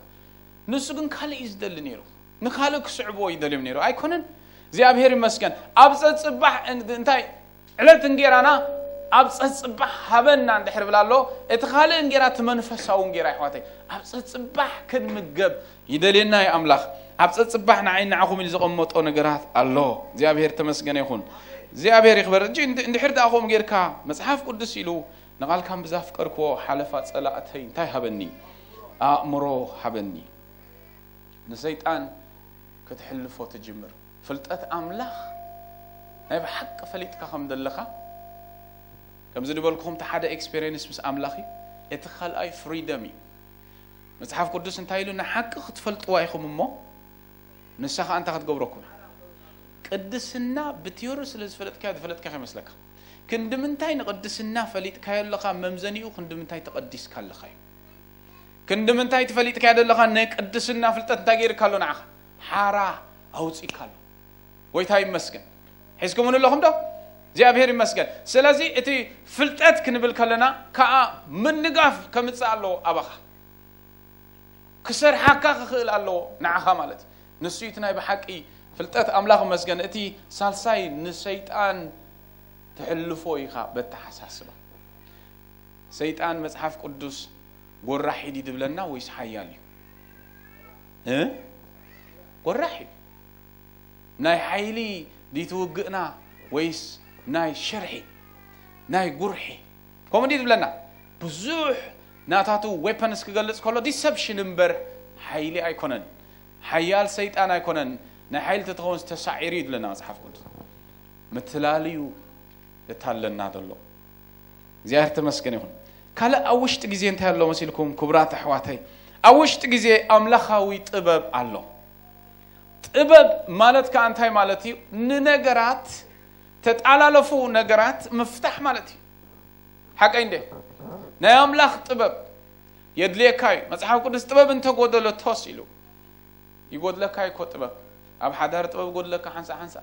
ንሱ ግን ካልእ እዩ ዝደሊ ነይሩ። ንኻልእ ክስዕብዎ እዩ ደልዮም ነይሩ። ኣይኮነን? እግዚኣብሔር ይመስገን። ኣብ ጸጽባሕ እን-፣ እንታይ ዕለት እንጌራና ኣብ ጸጽባሕ ሃበና እንድሕር ብላ ኣሎ፣ እቲ ካልእ እንጌራ እቲ መንፈሳዊ እንጌራ ኣሕዋተይ፣ ኣብ ጸጽባሕ ክንምገብ ይደልየና እዩ ኣምላኽ። ኣብ ጸጽባሕ ንዓይ ንዓኹም ኢሉ ዘቐመጦ ነገራት ኣሎ። እግዚኣብሔር ተመስገነ ይኹን። እግዚኣብሔር ይኽበር። እጂ እንድ-፣ እንድሕር ደኣ ከምኡ ጌርካ መጽሓፍ ቅዱስ ኢሉ ንቓልካ ብዛፍቀርክዎ ሓለፋ ጸላእተይ እንታይ ሃበኒ? ኣእምሮ ሃበኒ። ንሰይጣን ክትሕልፎ ትጅምር። ፍልጠት ኣምላኽ ናይ ብሓቂ ፈሊጥካ ከም ዘለኻ፣ ከምዚ ዝበልኩኹም እቲ ሓደ ኤክስፔሪየንስ ምስ ኣምላኽ እዩ። እቲ ካልኣይ ፍሪደም እዩ። መጽሓፍ ቅዱስ እንታይ ኢሉ? ንሓቂ ክትፈልጥዋ ኢኹም እሞ ንሳ ኸኣ እንታይ ክትገብረኩም? ቅድስና ብትዮሪ ስለ ዝፈለጥካዮ ዝፈለጥካ ከይመስለካ። ክንዲ ምንታይ ንቅድስና ፈሊጥካዮ ኣለኻ፣ መምዘኒኡ ክንዲ ምንታይ ተቐዲስካ ኣለኻ እዩ። ክንዲ ምንታይ ትፈሊጥካዮ ዘለኻ ናይ ቅድስና ፍልጠት እንታይ ገይርካ ኣሎ ንዓኻ? ሓራ ኣውጺእካ ኣሎ። ጎይታ ይመስገን። ሒዝኩምኒ ኣለኹም ዶ? እግዚኣብሔር ይመስገን። ስለዚ እቲ ፍልጠት ክንብል ከለና ከኣ ምንጋፍ ከምጽእ ኣለዎ ኣባኻ። ክሰርሓካ ክኽእል ኣለዎ ንዓኻ ማለት እዩ። ንሱ እቲ ናይ ብሓቂ ፍልጠት ኣምላኽ መስገን። እቲ ሳልሳይ ንሰይጣን ትሕልፎ ኢኻ በተሓሳስባ። ሰይጣን መጽሓፍ ቅዱስ ጎራሒ ድዩ ድብለና ወይስ ሓያል እዩ? እ? ጎራሒ እዩ። ናይ ሓይሊ ድዩ ትውግእና ወይስ ናይ ሽርሒ፣ ናይ ጉርሒ? ከምኡ ድዩ ዝብለና? ብዙሕ ናታቱ ዌፐንስ ክገልጽ ከሎ ዲሰፕሽን እምበር ሓይሊ ኣይኮነን። ሓያል ሰይጣን ኣይኮነን። ናይ ሓይሊ ተትኸውን ዝተሳዒሩ እዩ ዝብለና መጽሓፍ ቅዱስ። ምትላልዩ እታለና ዘሎ። እግዚኣብሔር ተመስገን ይኹን። ካልእ ኣብ ውሽጢ ግዜ እንታይ ኣሎ መሲልኩም ክቡራት ኣሕዋተይ? ኣብ ውሽጢ ግዜ ኣምላኻዊ ጥበብ ኣሎ። ጥበብ ማለት ከኣ እንታይ ማለት እዩ? ንነገራት፣ ተጣላለፉ ነገራት ምፍታሕ ማለት እዩ። ሓቀይ እንደ ናይ ኣምላኽ ጥበብ የድልየካ እዩ። መጽሓፍ ቅዱስ ጥበብ እንተጎደለቶስ ኢሉ ይጎድለካ እኮ ጥበብ። ኣብ ሓዳር ጥበብ ይጎድለካ ሓንሳ ሓንሳ።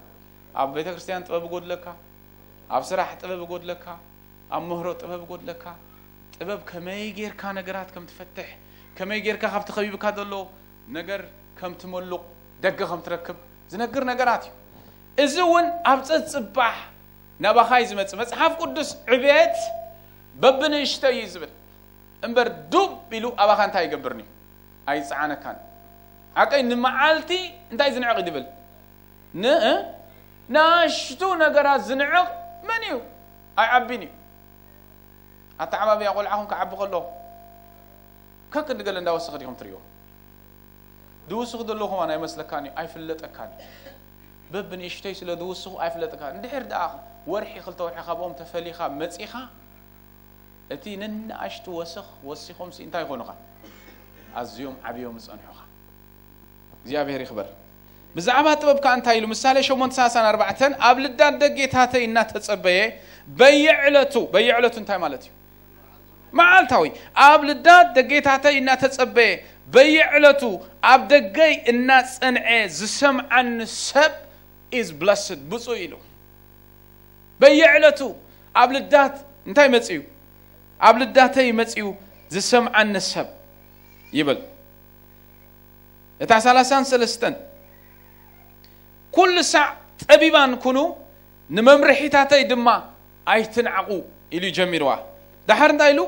ኣብ ቤተ ክርስቲያን ጥበብ ይጎድለካ። ኣብ ስራሕ ጥበብ ይጎድለካ። ኣብ ምህሮ ጥበብ ይጎድለካ። ጥበብ ከመይ ጌርካ ነገራት ከም ትፈትሕ፣ ከመይ ጌርካ ካብቲ ከቢብካ ዘሎ ነገር ከም ትመሉቕ፣ ደገ ከም ትረክብ ዝነግር ነገራት እዩ። እዚ እውን ኣብ ጸጽባሕ ናባኻ እዩ ዝመጽእ። መጽሓፍ ቅዱስ ዕቤት በብንእሽተይ እዩ ዝብል እምበር ዱብ ኢሉ ኣባኻ እንታይ ይገብርኒ? ኣይጸዓነካን። ሓቀይ ንመዓልቲ እንታይ ዝንዕቕ ይድብል? ን-፣ እ? ንኣሽቱ ነገራት ዝንዕቕ መን እዩ? ኣይዓቢን እዩ። ኣተዓባብያ ቆልዓኹም ክዓቢ ከሎ ከክንዲ ገለ እንዳወሰኸ ዲኹም ትርእይዎ? ድውስኽ ዘለኹም ኣይመስለካን እዩ፣ ኣይፍለጠካን እዩ። በብንእሽተይ ስለ ድውስኹ ኣይፍለጠካን። እንድሕር ደኣ ወርሒ ክልተ ወርሒ ካብኦም ተፈሊኻ መጺኻ፣ እቲ ንንኣሽቱ ወሰኽ ወሲኾምሲ እንታይ ይኾኑኻ? ኣዝዮም ዓብዮም ዝጸንሑኻ። እግዚኣብሔር ይኽበር። ብዛዕባ ጥበብ ከኣ እንታይ ኢሉ? ምሳሌ ሸሞንተ ሰላሳን ኣርባዕተን፣ ኣብ ልዳት ደጌታተይ እናተጸበየ በየዕለቱ፣ በየዕለቱ እንታይ ማለት እዩ? መዓልታዊ። ኣብ ልዳት ደጌታተይ እናተጸበየ በየዕለቱ ኣብ ደገይ እናጸንዐ ዝሰምዓኒ ሰብ is blessed፣ ብፁዕ ኢሉ። በየዕለቱ ኣብ ልዳት እንታይ መጽዩ? ኣብ ልዳተይ መጽዩ ዝሰምዓኒ ሰብ ይብል። እታ ሰላሳን ሰለስተን፣ ኩሉ ሳዕ ጠቢባን ኩኑ፣ ንመምርሒታተይ ድማ ኣይትንዓቑ ኢሉ ጀሚርዋ። ደሓር እንታይ ኢሉ?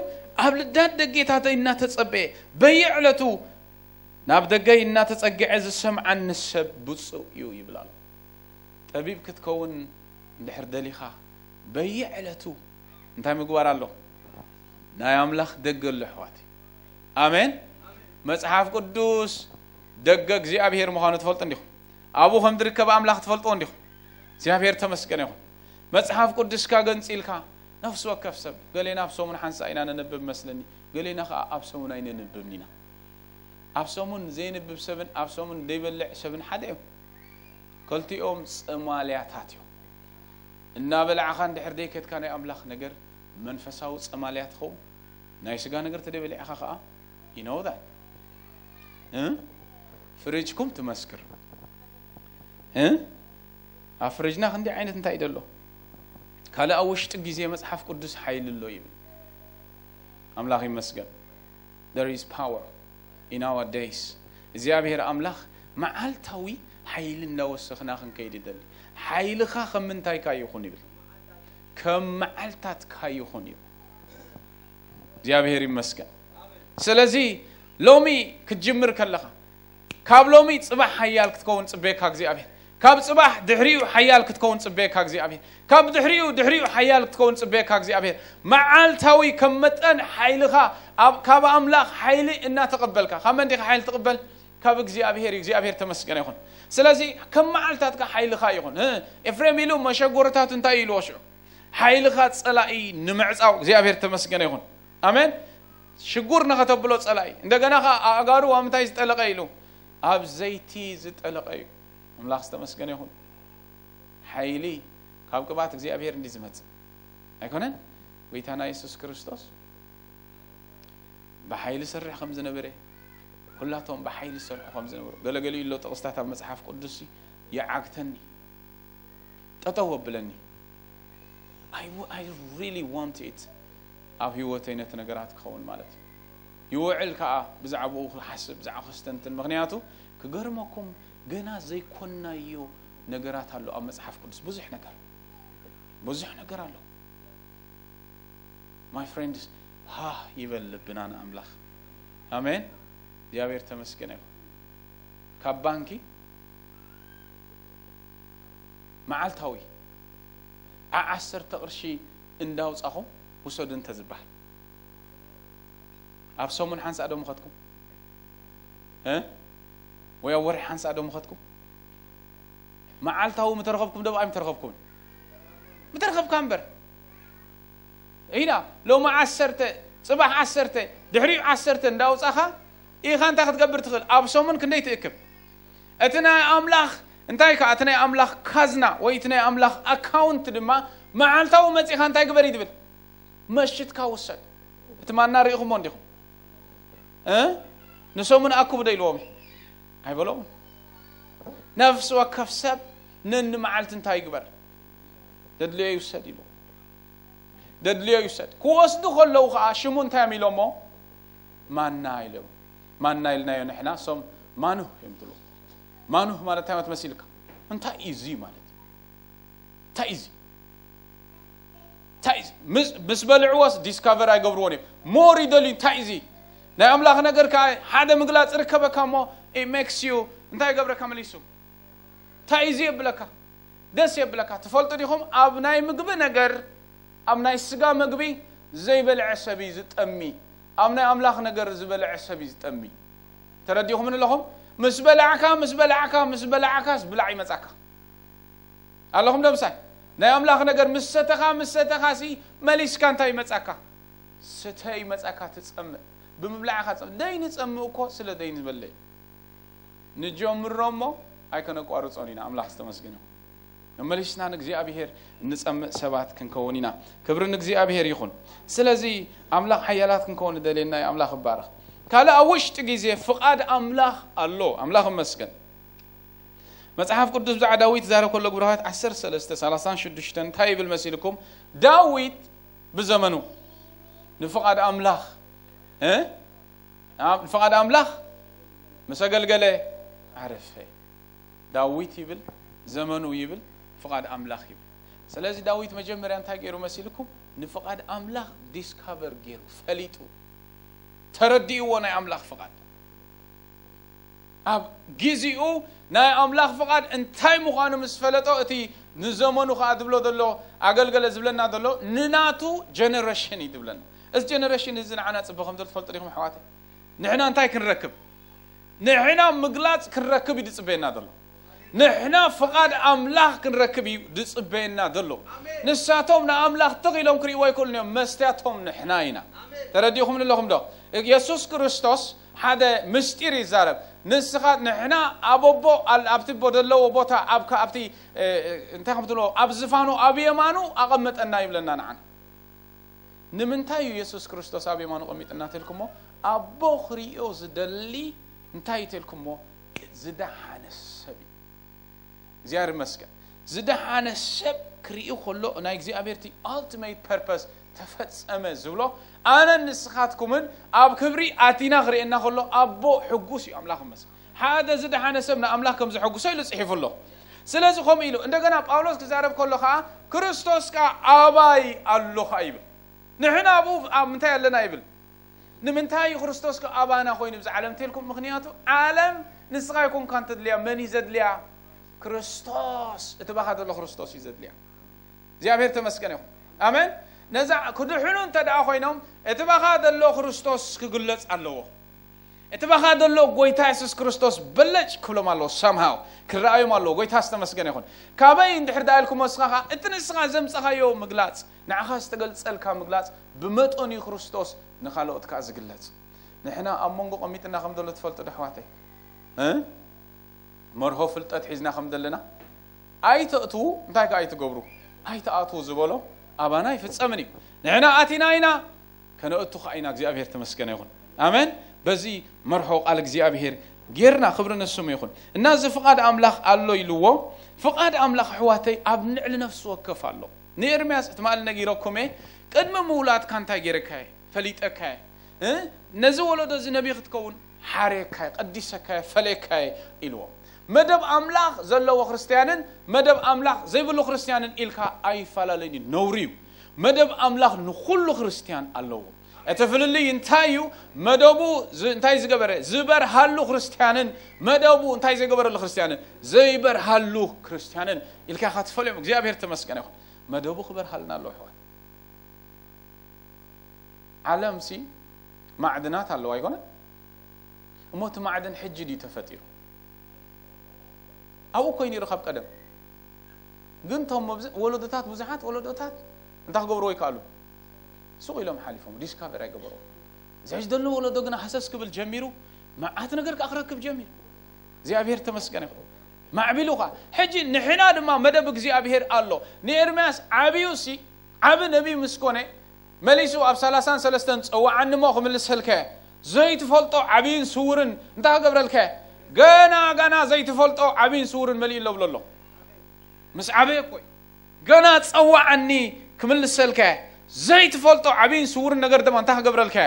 ኣብ ልዳት ደጌታተይ እናተጸበየ በየዕለቱ ናብ ደገይ እናተጸግዐ ዝሰምዓኒ ሰብ ብፁዕ እዩ ይብል ኣሎ። ጠቢብ ክትከውን እንድሕር ደሊኻ በየዕለቱ እንታይ ምግባር ኣሎ? ናይ ኣምላኽ ደገ ኣሎ ኣሕዋት። ኣሜን። መጽሓፍ ቅዱስ ደገ እግዚኣብሔር ምዃኑ ትፈልጡ እንዲኹም። ኣብኡ ከም ዝርከብ ኣምላኽ ትፈልጥዎ እንዲኹም። እግዚኣብሔር ተመስገነ ይኹን። መጽሓፍ ቅዱስካ ገንጺልካ ነፍሲ ወከፍ ሰብ፣ ገሌና ኣብ ሰሙን ሓንሳ ኢና ነንብብ መስለኒ፣ ገሌና ከኣ ኣብ ሰሙን ኣይነንብብን ኢና። ኣብ ሰሙን ዘይንብብ ሰብን ኣብ ሰሙን ዘይበልዕ ሰብን ሓደ እዮም። ከልቲኦም ጸማልያታት እዮም። እናበላዕኻ እንድሕር ደይከድካ ናይ ኣምላኽ ነገር መንፈሳዊ ጸማልያ ትኸውን። ናይ ስጋ ነገር ተደይበሊዕኻ ከኣ you know that። እ? ፍሪጅኩም ትመስክር። እ? ኣብ ፍሪጅና ክንደይ ዓይነት እንታይ እዩ ዘሎ? ካልእ ኣብ ውሽጢ ግዜ መጽሓፍ ቅዱስ ሓይሊ ኣሎ ይብል። ኣምላኽ ይመስገን። There is power in our days። እግዚኣብሔር ኣምላኽ መዓልታዊ ሓይሊ እናወሰኽና ክንከይድ ይደሊ። ሓይልኻ ከም ምንታይካ ይኹን ይብል። ከም መዓልታትካ ይኹን ይብል። እግዚኣብሔር ይመስገን። ስለዚ ሎሚ ክትጅምር ከለኻ ካብ ሎሚ ጽባሕ ሓያል ክትከውን ጽበየካ እግዚኣብሔር። ካብ ጽባሕ ድሕሪኡ ሓያል ክትከውን ጽበየካ እግዚኣብሔር። ካብ ድሕሪኡ ድሕሪኡ ሓያል ክትከውን ጽበየካ እግዚኣብሔር። መዓልታዊ ከም መጠን ሓይልኻ ኣብ፣ ካብ ኣምላኽ ሓይሊ እናተቐበልካ። ካብ መን ዲኻ ሓይሊ ትቕበል? ካብ እግዚኣብሔር እዩ። እግዚኣብሔር ተመስገነ ይኹን። ስለዚ ከም መዓልታትካ ሓይልኻ ይኹን። እ፣ ኤፍሬም ኢሉ መሸጎርታቱ እንታይ ኢልዎ ሽዑ? ሓይልኻ ጸላኢ ንምዕጻው እግዚኣብሔር ተመስገነ ይኹን። ኣሜን። ሽጉር ንኸተብሎ ጸላኢ። እንደገና ኸኣ ኣእጋሩ ኣብ ምንታይ ዝጠለቐ ኢሉ? ኣብ ዘይቲ ዝጠለቐ እዩ። ኣምላኽ ዝተመስገነ ይኹን። ሓይሊ ካብ ቅብኣት እግዚኣብሔር እንዲ ዝመጽእ ኣይኮነን? ጎይታና የሱስ ክርስቶስ ብሓይሊ ሰርሕ ከም ዝነበረ፣ ኩላቶም ብሓይሊ ሰርሑ ከም ዝነበሩ፣ ገለገሊኡ ኣሎ ጥቕስታት ኣብ መጽሓፍ ቅዱስ ይዓግተኒ፣ ጠጠው ኣብለኒ። I w-, I really want it ኣብ ህይወተይ ነቲ ነገራት ክኸውን ማለት እዩ። ይውዕል ከዓ ብዛዕባኡ ክሓስብ፣ ብዛዕባ ከስተንትን። ምኽንያቱ ክገርመኩም፣ ገና ዘይኮናዮ ነገራት ኣሎ ኣብ መጽሓፍ ቅዱስ። ብዙሕ ነገር፣ ብዙሕ ነገር ኣሎ። My friends, ሃ ይበል ልብና ንኣምላኽ። ኣሜን። እግዚኣብሔር ተመስገነ ይኹን። ካብ ባንኪ መዓልታዊ ዓ ዓሰርተ ቅርሺ እንዳውጻኹም ውሰዱ እንተዝበሃል፣ ኣብ ሰሙን ሓንሳእ ዶ ምኸድኩም? እ? ወይ ኣብ ወርሒ ሓንሳእ ዶ ምኸድኩም? መዓልታዊ ምተረኸብኩም ዶ ብኣይ ምተረኸብኩም? ምተረኸብካ እምበር። ኢና ሎሚ ዓሰርተ፣ ጽባሕ ዓሰርተ፣ ድሕሪኡ ዓሰርተ እንዳውጻኻ ኢኻ እንታይ ክትገብር ትኽእል? ኣብ ሰሙን ክንደይ ትእክብ? እቲ ናይ ኣምላኽ እንታይ ከኣ፣ እቲ ናይ ኣምላኽ ካዝና ወይ እቲ ናይ ኣምላኽ ኣካውንት ድማ መዓልታዊ መጺኻ እንታይ ግበር እዩ ዝብል? መሽትካ ውሰድ። እቲ ማና ርኢኹሞ እንዲኹም? እ? ንሰሙን ኣክቡ ዶ ኢልዎም? ኣይበሎምን። ነፍሲ ወከፍ ሰብ ነኒ መዓልቲ እንታይ ይግበር? ደድልዮ ይውሰድ ኢሉ። ደድልዮ ይውሰድ። ክወስዱ ከለዉ ከኣ ሽሙ እንታይ እዮም ኢሎሞ? ማና ኢሎም። ማና ኢልናዮ ንሕና፣ ሶም ማኑህ እዮም ትብሉ። ማኑህ ማለት እንታይ ማለት መሲልካ? እንታይ እዩ እዚ ማለት እዩ? እንታይ እዩ እዚ? እንታይ እዩ እዚ? ምስ፣ ምስ በልዕዎስ ዲስካቨር ኣይገብርዎን እዮም። ሞር ይደልዩ፣ እንታይ እዩ እዚ? ናይ ኣምላኽ ነገር ከኣ ሓደ ምግላጽ ርከበካ እሞ፣ it makes you፣ እንታይ ይገብረካ መሊሱ? እንታይ እዩ እዚ የብለካ? ደስ የብለካ? ትፈልጡ ዲኹም? ኣብ ናይ ምግቢ ነገር፣ ኣብ ናይ ስጋ ምግቢ ዘይበልዐ ሰብ እዩ ዝጠሚ። ኣብ ናይ ኣምላኽ ነገር ዝበልዐ ሰብ እዩ ዝጠሚ። ተረዲኹምን ኣለኹም? ምስ በላዕካ፣ ምስ በላዕካ፣ ምስ በላዕካስ ብላዕ ይመጻካ። ኣለኹም ዶ ምሳይ? ናይ ኣምላኽ ነገር ምስ ሰተኻ፣ ምስ ሰተኻሲ መሊስካ እንታይ ይመጻካ? ስተ ይመጻካ፣ ትጸምእ። ብምብላዕኻ ትጸምእ። ደይኒ ጸምእ እኮ ስለ ደይኒ ዝበለ እዩ። ንጀምሮ እሞ ኣይከነቋርጾን ኢና። ኣምላኽ ዝተመስገነ ይኹን። መመሊስና ንእግዚኣብሔር እንጸምእ ሰባት ክንከውን ኢና። ክብሪ ንእግዚኣብሔር ይኹን። ስለዚ ኣምላኽ ሓያላት ክንከውን እደልየና እዩ። ኣምላኽ ይባረኽ። ካልእ ኣብ ውሽጢ ግዜ ፍቓድ ኣምላኽ ኣሎ። ኣምላኽ ይመስገን። መጽሓፍ ቅዱስ ብዛዕባ ዳዊት ዛረብ ከሎ ግብረ ሃዋርያት ዓሰርተ ሰለስተ ሰላሳን ሽዱሽተን እንታይ ይብል መሲልኩም? ዳዊት ብዘመኑ ንፍቓድ ኣምላኽ፣ እ? ኣብ-፣ ንፍቓድ ኣምላኽ ምስ ኣገልገለ ዓረፈ። ዳዊት ይብል፣ ዘመኑ ይብል፣ ፍቓድ ኣምላኽ ይብል። ስለዚ ዳዊት መጀመርያ እንታይ ገይሩ መሲልኩም? ንፍቓድ ኣምላኽ ዲስካቨር ገይሩ፣ ፈሊጡ፣ ተረዲእዎ ናይ ኣምላኽ ፍቓድ። ኣብ ግዜኡ ናይ ኣምላኽ ፍቓድ እንታይ ምዃኑ ምስ ፈለጦ፣ እቲ ንዘመኑ ኸኣ ዝብሎ ዘሎ፣ ኣገልገለ ዝብለና ዘሎ፣ ንናቱ ጀነሬሽን እዩ ዝብለና። እዚ ጀነሬሽን እዚ ንዓና ጽቡቕ ከም ዘሎ ትፈልጡ ዲኹም ኣሕዋተይ? ንሕና እንታይ ክንረክብ? ንሕና ምግላጽ ክንረክብ እዩ ዝጽበየና ዘሎ። ንሕና ፍቓድ ኣምላኽ ክንረክብ እዩ ዝጽበየና ዘሎ። ንሳቶም ንኣምላኽ ትኽ ኢሎም ክርእይዎ ኣይክእሉን እዮም። መስትያቶም ንሕና ኢና። ተረዲእኹምኒ ኣለኹም ዶ? የሱስ ክርስቶስ ሓደ ምስጢር ይዛረብ። ንስኻ፣ ንሕና ኣብ ኣቦ፣ ኣብ-፣ ኣብቲ ቦ-፣ ዘለዎ ቦታ፣ ኣብ ከ-፣ ኣብቲ፣ እ፣ እ፣ እንታይ ከም ትብሎ፣ ኣብ ዝፋኑ፣ ኣብ የማኑ ኣቐመጠና ይብለና ንዓና። ንምንታይ እዩ የሱስ ክርስቶስ ኣብ የማኑ ቀሚጥና ተልኩሞ? ኣቦ ክርእዮ ዝደሊ እንታይ ተልኩሞ? ዝደሓነ ሰብ እዩ። እግዚኣብሔር ይመስገን። ዝደሓነ ሰብ ክርኢ ከሎ ናይ እግዚኣብሔር እቲ ኣልቲሜት ፐርፐስ ተፈጸመ ዝብሎ፣ ኣነን ንስኻትኩምን ኣብ ክብሪ ኣቲና ክርእየና ከሎ ኣቦ ሕጉስ እዩ። ኣምላኽ ይመስገን። ሓደ ዝደሓነ ሰብ ንኣምላኽ ከም ዘሐጉሶ ኢሉ ጽሒፉ ኣሎ። ስለዚ ከምኡ ኢሉ እንደገና ጳውሎስ ክዛረብ ከሎ ከኣ ክርስቶስ ከኣ ኣባይ ኣሎ ከኣ ይብል። ንሕና ኣብኡ ኣብ ምንታይ ኣለና ይብል? ንምንታይ እዩ ክርስቶስ ከ ኣባና ኮይኑ ብዛ ዓለም ተልኩም? ምኽንያቱ ዓለም ንስኻ ኣይኮንካን ተድልያ። መን እዩ ዘድልያ? ክርስቶስ። እቲ ባኻ ዘሎ ክርስቶስ እዩ ዘድልያ። እግዚኣብሔር ተመስገን ይኹን። ኣሜን። ነዛ ክድሕኑ እንተ ደኣ ኮይኖም እቲ ባኻ ዘሎ ክርስቶስ ክግለጽ ኣለዎ። እቲ ባኻ ዘሎ ጎይታ የሱስ ክርስቶስ በለጭ ክብሎም ኣለዎ። ሳምሃው ክረኣዮም ኣለዎ። ጎይታ ዝተመስገነ ይኹን። ካበይ እንድሕር ደኣ ኢልኩሞ ንስኻ ኸኣ እቲ ንስኻ ዘምጸኻዮ ምግላጽ፣ ንዓኻ ዝተገልጸልካ ምግላጽ ብመጠኑ እዩ ክርስቶስ ንኻልኦት ከኣ ዝግለጽ። ንሕና ኣብ መንጎ ቀሚጥና ከም ዘሎ ትፈልጡ ዶ ኣሕዋተይ? እ? መርሆ ፍልጠት ሒዝና ከም ዘለና ኣይተእትዉ፣ እንታይ ከኣ ኣይትገብሩ፣ ኣይትኣትዉ ዝበሎ ኣባና ኣይፍጸምን እዩ። ንሕና ኣቲና ኢና፣ ከነእቱ ከኣ ኢና። እግዚኣብሔር ተመስገነ ይኹን። ኣሜን። በዚ መርሖ ቃል እግዚኣብሔር ጌርና፣ ክብሪ ንስሙ ይኹን። እና እዚ ፍቓድ ኣምላኽ ኣሎ ኢልዎ። ፍቓድ ኣምላኽ ኣሕዋተይ ኣብ ንዕሊ ነፍሲ ወከፍ ኣሎ። ንኤርምያስ ትማሊ ነጊረኩም እየ። ቅድሚ ምውላድካ እንታይ ጌረካየ? ፈሊጠካየ። እ? ነዚ ወለዶ እዚ ነቢይ ክትከውን ሓርየካየ፣ ቀዲሰካየ፣ ፈለየካየ ኢልዎ። መደብ ኣምላኽ ዘለዎ ክርስትያንን መደብ ኣምላኽ ዘይብሉ ክርስትያንን ኢልካ ኣይፈላለዩን እዩ፣ ነውሪ እዩ። መደብ ኣምላኽ ንኹሉ ክርስትያን ኣለዎ። እቲ ፍልልይ እንታይ እዩ? መደቡ ዝ-፣ እንታይ ዝገበረ? ዝበርሃሉ ክርስትያንን መደቡ እንታይ ዘይገበረሉ ክርስትያንን ዘይበርሃሉ ክርስትያንን ኢልካ ኢኻ ትፈልዮም። እግዚኣብሔር ተመስገን ይኹን። መደቡ ክበርሃልና ኣለዎ ኣሕዋት። ዓለምሲ ማዕድናት ኣለዋ ኣይኮነን? እሞ እቲ ማዕድን ሕጂ ድዩ ተፈጢሩ? ኣብኡ እኮ እዩ ነይሩ ካብ ቀደም። ግን እቶም መብዝ-፣ ወለዶታት፣ ብዙሓት ወለዶታት እንታይ ክገብርዎ ይከኣሉ? ሱቕ ኢሎም ሓሊፎም፣ ዲስካቨር ኣይገበርዎ። እዚ ሕጂ ዘሎ ወለዶ ግና ሃሰስ ክብል ጀሚሩ፣ መዓት ነገር ከዓ ክረክብ ጀሚሩ። እግዚኣብሔር ተመስገን ይኹን። ማዕቢሉ ከዓ። ሕጂ ንሕና ድማ መደብ እግዚኣብሔር ኣሎ። ንኤርምያስ ዓብዩሲ፣ ዓቢ ነቢይ ምስ ኮነ፣ መሊሱ ኣብ ሰላሳን ሰለስተን ጸዋዓኒ እሞ ክምልሰልከ፣ ዘይትፈልጦ ዓብይን ስውርን እንታይ ክገብረልከ? ገና፣ ገና ዘይትፈልጦ ዓብይን ስውርን መሊኡ ኣሎ ብሎ ኣሎ። ምስ ዓበየ እኮ እዩ። ገና ጸዋዓኒ ክምልሰልከ፣ ዘይትፈልጦ ዓብይን ስውርን ነገር ድማ እንታይ ክገብረልከ?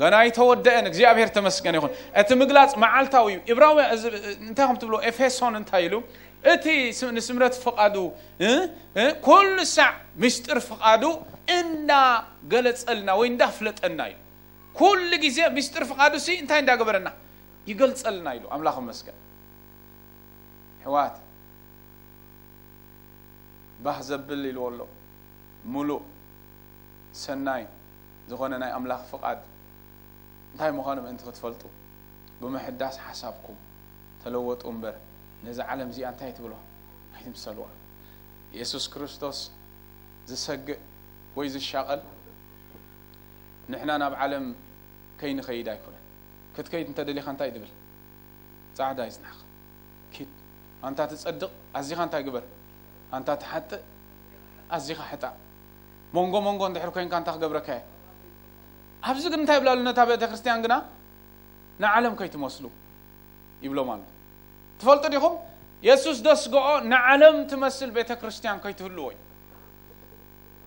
ገና ኣይተወደአን። እግዚኣብሔር ተመስገን ይኹን። እቲ ምግላጽ መዓልታዊ እዩ። ኢብራውያ-፣ እዚ፣ እንታይ ከም ትብሎ? ኤፌሶን እንታይ ኢሉ? እቲ ስ-፣ ንስምረት ፍቓዱ፣ እ? እ? ኩሉ ሳዕ ምስጢር ፍቓዱ እንዳገለጸልና ወይ እንዳፍለጠና እዩ። ኩሉ ግዜ ምስጢር ፍቓዱ ሲ እንታይ እንዳገበረና? ይገልጸልና ኢሉ። ኣምላኽ ይመስገን። ኣሕዋት፣ ባህ ዘብል ኢልዎ ኣሎ። ሙሉእ ሰናይ ዝኾነ ናይ ኣምላኽ ፍቓድ እንታይ ምዃኑ ምእንቲ ክትፈልጡ፣ ብምሕዳስ ሓሳብኩም ተለወጡ እምበር፣ ነዛ ዓለም እዚኣ እንታይ ትብልዋ? ኣይትምሰልዋ። የሱስ ክርስቶስ ዝሰግእ ወይ ዝሻቐል፣ ንሕና ናብ ዓለም ከይንኸይድ ኣይኮነን። ክትከይድ እንተደሊኻ እንታይ ትብል? ጻዕዳ ይጽናሕኻ። ኪድ። ኣንታ ትጸድቕ፣ ኣዚኻ እንታይ ግበር? ኣንታ ትሓጥእ፣ ኣዚኻ ሕጣእ። መንጎ መንጎ እንድሕር ኮይንካ እንታይ ክገብረካ እየ? ኣብዚ ግን እንታይ ይብላሉ ነታ ቤተ ክርስቲያን ግና? ንዓለም ከይትመስሉ ይብሎም ኣሎ። ትፈልጡ ዲኹም? የሱስ ደስግኦ ንዓለም ትመስል ቤተ ክርስቲያን ከይትህልዎ እዩ።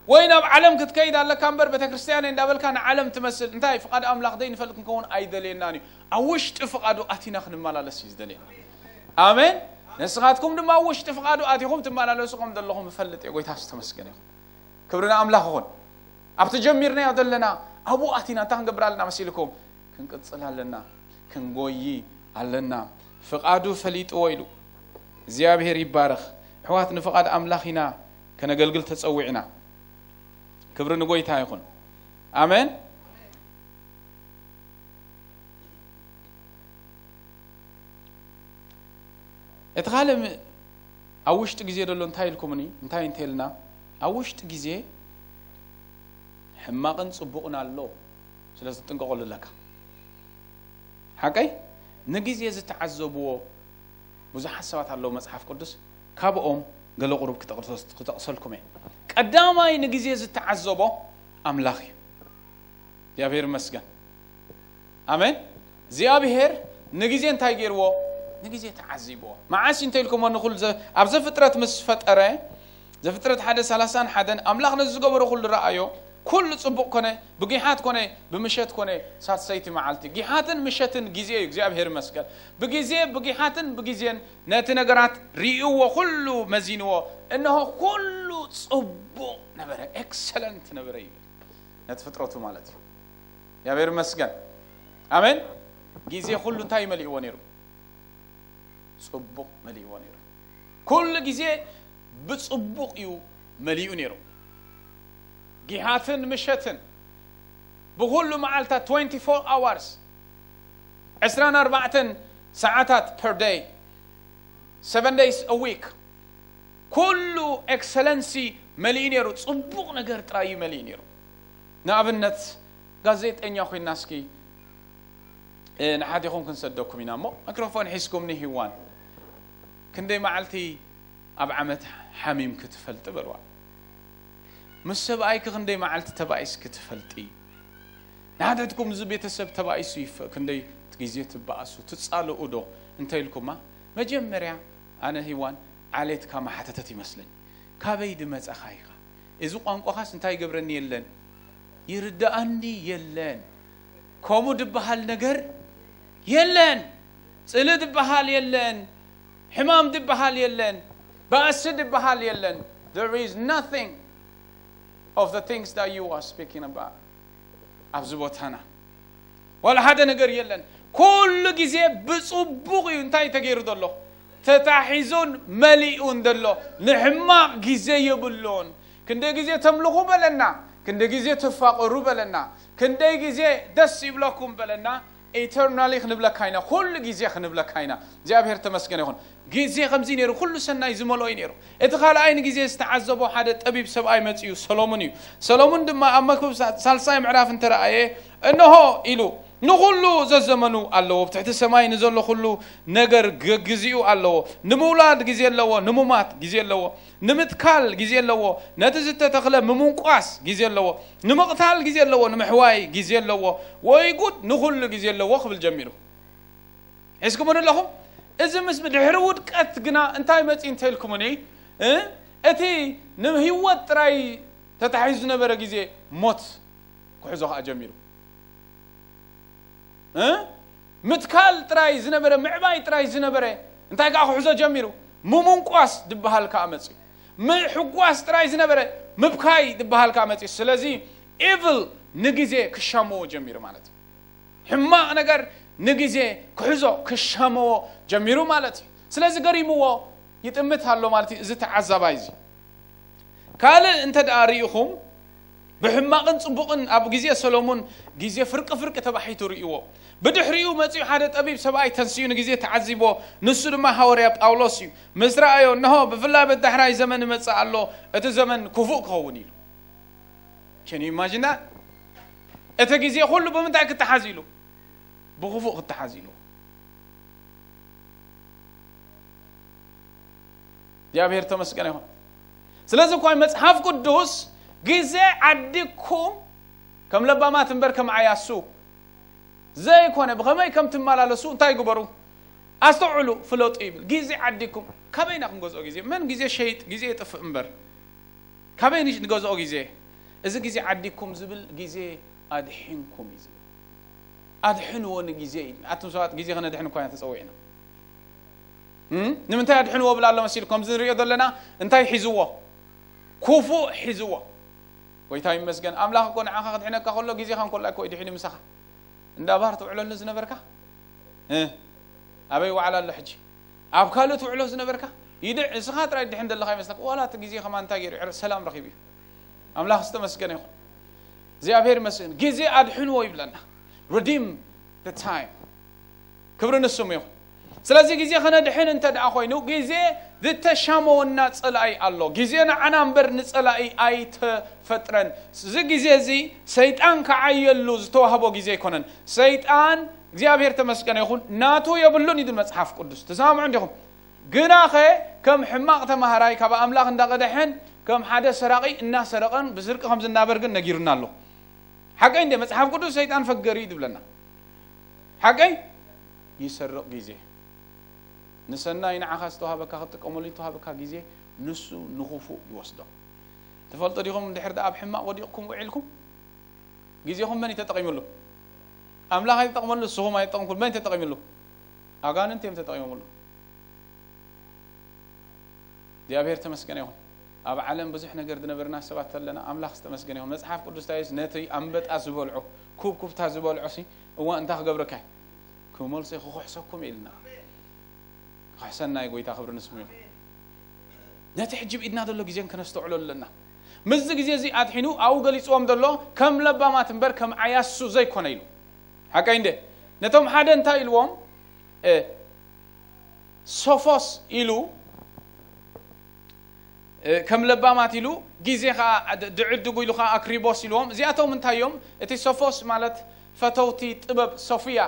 ወይ ናብ ዓለም ክትከይድ ኣለካ እምበር ቤተ ክርስቲያን እንዳበልካ ንዓለም ትመስል። እንታይ ፍቓድ ኣምላኽ ደይ ንፈልጥ ክንከውን ኣይደልየናን እዩ። ኣብ ውሽጢ ፍቓዱ ኣቲና ክንመላለስ እዩ ዝደልየና። ኣሜን። ንስኻትኩም ድማ ኣብ ውሽጢ ፍቓዱ ኣቲኹም ትመላለሱ ከም ዘለኹም እፈልጥ እየ። ጎይታ ዝተመስገነ ይኹን። ክብሪ ንኣምላኽ ይኹን። ኣብቲ ጀሚርናዮ ዘለና ኣብኡ ኣቲና እንታይ ክንገብር ኣለና መሲልኩም? ክንቅጽል ኣለና። ክንጎዪ ኣለና። ፍቓዱ ፈሊጥዎ ኢሉ። እግዚኣብሔር ይባረኽ። ኣሕዋት፣ ንፍቓድ ኣምላኽ ኢና ከነገልግል ተጸዊዕና። ክብሪ ንጎይታ ይኹን። ኣሜን። እቲ ካልእ ም-፣ ኣብ ውሽጢ ግዜ ዘሎ እንታይ ኢልኩምኒ? እንታይ እንተልና? ኣብ ውሽጢ ግዜ ሕማቕን ጽቡቕን ኣሎ። ስለዚ ትጥንቀቐሉ ኣለካ። ሓቀይ? ንግዜ ዝተዓዘብዎ ብዙሓት ሰባት ኣለዉ መጽሓፍ ቅዱስ። ካብኦም ገለ ቁሩብ ክጠቕሶ-፣ ክጠቕሰልኩም እየ። ቀዳማይ ንግዜ ዝተዓዘቦ ኣምላኽ እዩ። እግዚኣብሔር ይመስገን። ኣሜን። እግዚኣብሔር ንግዜ እንታይ ገይርዎ? ንግዜ ተዓዚብዎ። መዓስ እዩ እንተ ኢልኩሞ ንኹሉ ዘ-፣ ኣብ ዘፍጥረት ምስ ፈጠረ፣ ዘፍጥረት ሓደ ሰላሳን ሓደን ኣምላኽ ነዚ ዝገበሮ ኩሉ ረኣዮ። ኩሉ ጽቡቕ ኮነ፣ ብጊሓት ኮነ፣ ብምሸት ኮነ፣ ሳልሰይቲ መዓልቲ። ጊሓትን ምሸትን ግዜ እዩ፣ እግዚኣብሔር ይመስገን። ብግዜ፣ ብጊሓትን ብግዜን ነቲ ነገራት ርእይዎ፣ ኩሉ መዚንዎ። እንሆ ኩሉ ጽቡቕ ነበረ፣ ኤክሰለንት ነበረ ይብል። ነቲ ፍጥረቱ ማለት እዩ። እግዚኣብሔር ይመስገን። ኣሜን። ግዜ ኩሉ እንታይ መሊእዎ ነይሩ? ጽቡቕ መሊእዎ ነይሩ። ኩሉ ግዜ ብጽቡቕ እዩ መሊኡ ነይሩ። ጊሓትን ምሸትን ብኹሉ መዓልታት፣ twenty-four hours፣ ዕስራን ኣርባዕተን ሰዓታት per day፣ seven days a week፣ ኩሉ ኤክሰለንሲ መሊኡ ነይሩ። ጽቡቕ ነገር ጥራይ እዩ መሊኡ ነይሩ። ንኣብነት፣ ጋዜጠኛ ኮይና እስኪ፣ እ፣ ንሓዲኹም ክንሰደኩም ኢና እሞ፣ ማይክሮፎን ሒዝኩም ንሂዋን፣ ክንደይ መዓልቲ ኣብ ዓመት ሓሚምኪ ትፈልጢ በልዋ። ምስ ሰብኣይኪ ክንደይ መዓልቲ ተባኢስኪ ትፈልጢ? ንሓድሕድኩም እዚ ቤተሰብ ተባኢሱ ይፈ-፣ ክንደይ ግዜ ትበኣሱ፣ ትጻልኡ ዶ እንተ ኢልኩማ፣ መጀመርያ ኣነ ሂዋን ዓሌትካ መሓተተት ይመስለኒ። ካበይ ድመጻኻ ኢኻ? እዚ ቋንቋኻስ እንታይ ይገብረኒ የለን? ይርድኣኒ የለን። ከምኡ ዝበሃል ነገር የለን። ጽልእ ዝበሃል የለን። ሕማም ዝበሃል የለን። ባእሲ ዝበሃል የለን። There is nothing of the things that you are speaking about ኣብዚ ቦታና ዋላ ሓደ ነገር የለን። ኩሉ ግዜ ብጽቡቕ እዩ እንታይ ተገይሩ ዘሎ? ተታሒዙን መሊኡን ዘሎ። ንሕማቕ ግዜ የብሉን። ክንደይ ግዜ ተምልኹ በለና፣ ክንደይ ግዜ ትፋቐሩ በለና፣ ክንደይ ግዜ ደስ ይብለኩም በለና፣ ኢተርናሊ ክንብለካ ኢና። ኩሉ ግዜ ክንብለካ ኢና። እግዚኣብሔር ተመስገን ይኹን። ግዜ ከምዚ ነይሩ፣ ኩሉ ሰናይ ዝመልኦ እዩ ነይሩ። እቲ ካልኣይ ንግዜ ዝተዓዘቦ ሓደ ጠቢብ ሰብኣይ መጺኡ፣ ሰሎሙን እዩ። ሰሎሙን ድማ ኣብ መክብብ ሳ- ሳልሳይ ምዕራፍ እንተረኣየ፣ እንሆ ኢሉ፣ ንኹሉ ዘዘመኑ ኣለዎ፣ ኣብ ትሕቲ ሰማይ ንዘሎ ኩሉ ነገር ገግዚኡ ኣለዎ። ንምውላድ ግዜ ኣለዎ፣ ንሙማት ግዜ ኣለዎ፣ ንምትካል ግዜ ኣለዎ፣ ነቲ ዝተተኽለ ምምንቋስ ግዜ ኣለዎ፣ ንምቕታል ግዜ ኣለዎ፣ ንምሕዋይ ግዜ ኣለዎ። ወይ ጉድ፣ ንኹሉ ግዜ ኣለዎ ክብል ጀሚሩ። ሒዝኩምኒ ኣለኹም? እዚ ምስ ድሕሪ ውድቀት ግና እንታይ መጺ እንተልኩምኒ፣ እ? እቲ ንህይወት ጥራይ ተታሒዙ ዝነበረ ግዜ ሞት ክሕዞ ከኣ ጀሚሩ። እ? ምትካል ጥራይ ዝነበረ፣ ምዕባይ ጥራይ ዝነበረ እንታይ ከኣ ክሕዞ ጀሚሩ? ምምንቋስ ዝበሃል ከኣ መጺ። ምሕጓስ ጥራይ ዝነበረ ምብካይ ዝበሃል ከኣ መጺ። ስለዚ ኢቭል ንግዜ ክሻመዎ ጀሚሩ ማለት እዩ። ሕማቕ ነገር ንግዜ ክሕዞ ክሻመዎ ጀሚሩ ማለት እዩ። ስለዚ ገሪምዎ ይጥምት ኣሎ ማለት እዩ። እዚ ተዓዛባይ እዚ ካልእ እንተ ደኣ ርኢኹም ብሕማቕን ጽቡቕን ኣብ ግዜ ሰሎሙን ግዜ ፍርቂ ፍርቂ ተባሒቱ ርእይዎ። ብድሕሪኡ መጺኡ ሓደ ጠቢብ ሰብኣይ ተንሲኡ ንግዜ ተዓዚቦ። ንሱ ድማ ሃዋርያ ጳውሎስ እዩ። ምስ ረኣዮ፣ እንሆ ብፍላይ በቲ ዳሕራይ ዘመን ይመጽእ ኣሎ፣ እቲ ዘመን ክፉእ ክኸውን ኢሉ። Can you imagine that? እቲ ግዜ ኩሉ ብምንታይ ክተሓዝ ኢሉ? ብክፉእ ክተሓዝ ኢሉ። እግዚኣብሔር ተመስገነ ይኹን። ስለዚ እኳ መጽሓፍ ቅዱስ ግዜ ዓዲግኩም ከም ለባማት እምበር ከም ዓያሱ ዘይኮነ ብኸመይ ከም ትመላለሱ እንታይ ግበሩ? ኣስተውዕሉ፣ ፍለጡ ይብል። ግዜ ዓዲግኩም ካበይና ክንገዝኦ ግዜ? መን ግዜ ሸይጥ፣ ግዜ ይጥፍእ እምበር ካበይ ንሽ- ንገዝኦ ግዜ? እዚ ግዜ ዓዲግኩም ዝብል ግዜ ኣድሒንኩም እዩ ዝብል። ኣድሕንዎ ንግዜ እዩ። ኣቱም ሰባት ግዜ ከነድሕን እኳ ኢና ተጸዊዕና። እም? ንምንታይ ኣድሕንዎ ብል ኣሎ መሲሉ? ከምዚ ንሪኦ ዘለና እንታይ ሒዝዎ? ክፉእ ሒዝዎ። ጎይታ ይመስገን። ኣምላኽ እኮ ንዓኻ ክድሕነካ ከሎ ግዜኻ እንኮላ እኮ እዩ ድሒኑ ምሳኻ። እንዳ ባር ትውዕለሉ ዝነበርካ እ? ኣበይ ዋዕላ ኣሎ ሕጂ? ኣብ ካልእ ትውዕሎ ዝነበርካ ይድዕ እስኻ ጥራይ ድሕን ዘለኻ ይመስለካ። ዋላ እቲ ግዜ ከማን እንታይ ገይሩ ዕረ ሰላም ረኺቡ እዩ። ኣምላኽ ዝተመስገነ ይኹን። እግዚኣብሔር ይመስገን። ግዜ ኣድሕንዎ ይብለና። Redeem the time። ክብሪ ንስሙ ይኹን። ስለዚ ግዜ ከነድሕን እንተ ደኣ ኮይኑ ግዜ ዝተሻመወና ጸላኢ ኣሎ። ግዜ ንዓና እምበር ንጸላኢ ኣይተፈጥረን። እዚ ግዜ እዚ ሰይጣን ከዓየሉ ዝተዋህቦ ግዜ ኣይኮነን። ሰይጣን እግዚኣብሔር ተመስገነ ይኹን ናቱ የብሉን እዩ መጽሓፍ ቅዱስ። ትሰማምዑ እንዲኹም? ግናኸ ከም ሕማቕ ተማሃራይ ካብ ኣምላኽ እንዳቐደሐን ከም ሓደ ሰራቒ እናሰረቐን ብስርቂ ከም ዝናበር ግን ነጊሩና ኣሎ። ሓቀይ እንደ መጽሓፍ ቅዱስ ሰይጣን ፈገሪ እዩ ዝብለና። ሓቀይ ይሰርቕ ግዜ ንሰናይ ንዓኻ ዝተዋሃበካ ክትጥቀመሉ ዝተዋሃበካ ግዜ ንሱ ንኽፉእ ይወስዶ። ትፈልጡ ዲኹም? እንድሕር ደኣ ኣብ ሕማቕ ወዲቕኩም ውዒልኩም ግዜኹም መን እዩ ተጠቒሙሉ? ኣምላኽ ኣይተጠቕመሉ፣ ንስኹም ኣይተጠቕምኩሉ። መን እዩ ተጠቒሙሉ? ኣጋንንቲ እዮም ተጠቒሞምሉ። እግዚኣብሔር ተመስገነ ይኹን። ኣብ ዓለም ብዙሕ ነገር ዝነበርና ሰባት ኣለና። ኣምላኽ ዝተመስገነ ይኹን። መጽሓፍ ቅዱስ ታይስ ነቲ ኣንበጣ ዝበልዖ ኩብኩብታ ዝበልዖ ሲ እዋ እንታይ ክገብረካ እዩ? ክመልሶ ክኹሕሰኩም ኢልና። ክሕሰና እዩ ጎይታ፣ ክብሪ ንስሙ ይኹን። ነቲ ሕጂ ብኢድና ዘሎ ግዜን ከነስተውዕሎ ኣለና። ምስዚ ግዜ እዚ ኣድሒኑ ኣብኡ ገሊጽዎም ዘሎ ከም ለባማት እምበር ከም ዓያሱ ዘይኮነ ኢሉ። ሓቀይ እንደ ነቶም ሓደ እንታይ ኢልዎም? እ፣ ሶፎስ ኢሉ፣ እ፣ ከም ለባማት ኢሉ፣ ግዜ ኸዓ ድ- ድዕድጉ ኢሉ ኸዓ ኣክሪቦስ ኢልዎም። እዚኣቶም እንታይ እዮም? እቲ ሶፎስ ማለት ፈተውቲ ጥበብ፣ ሶፊያ፣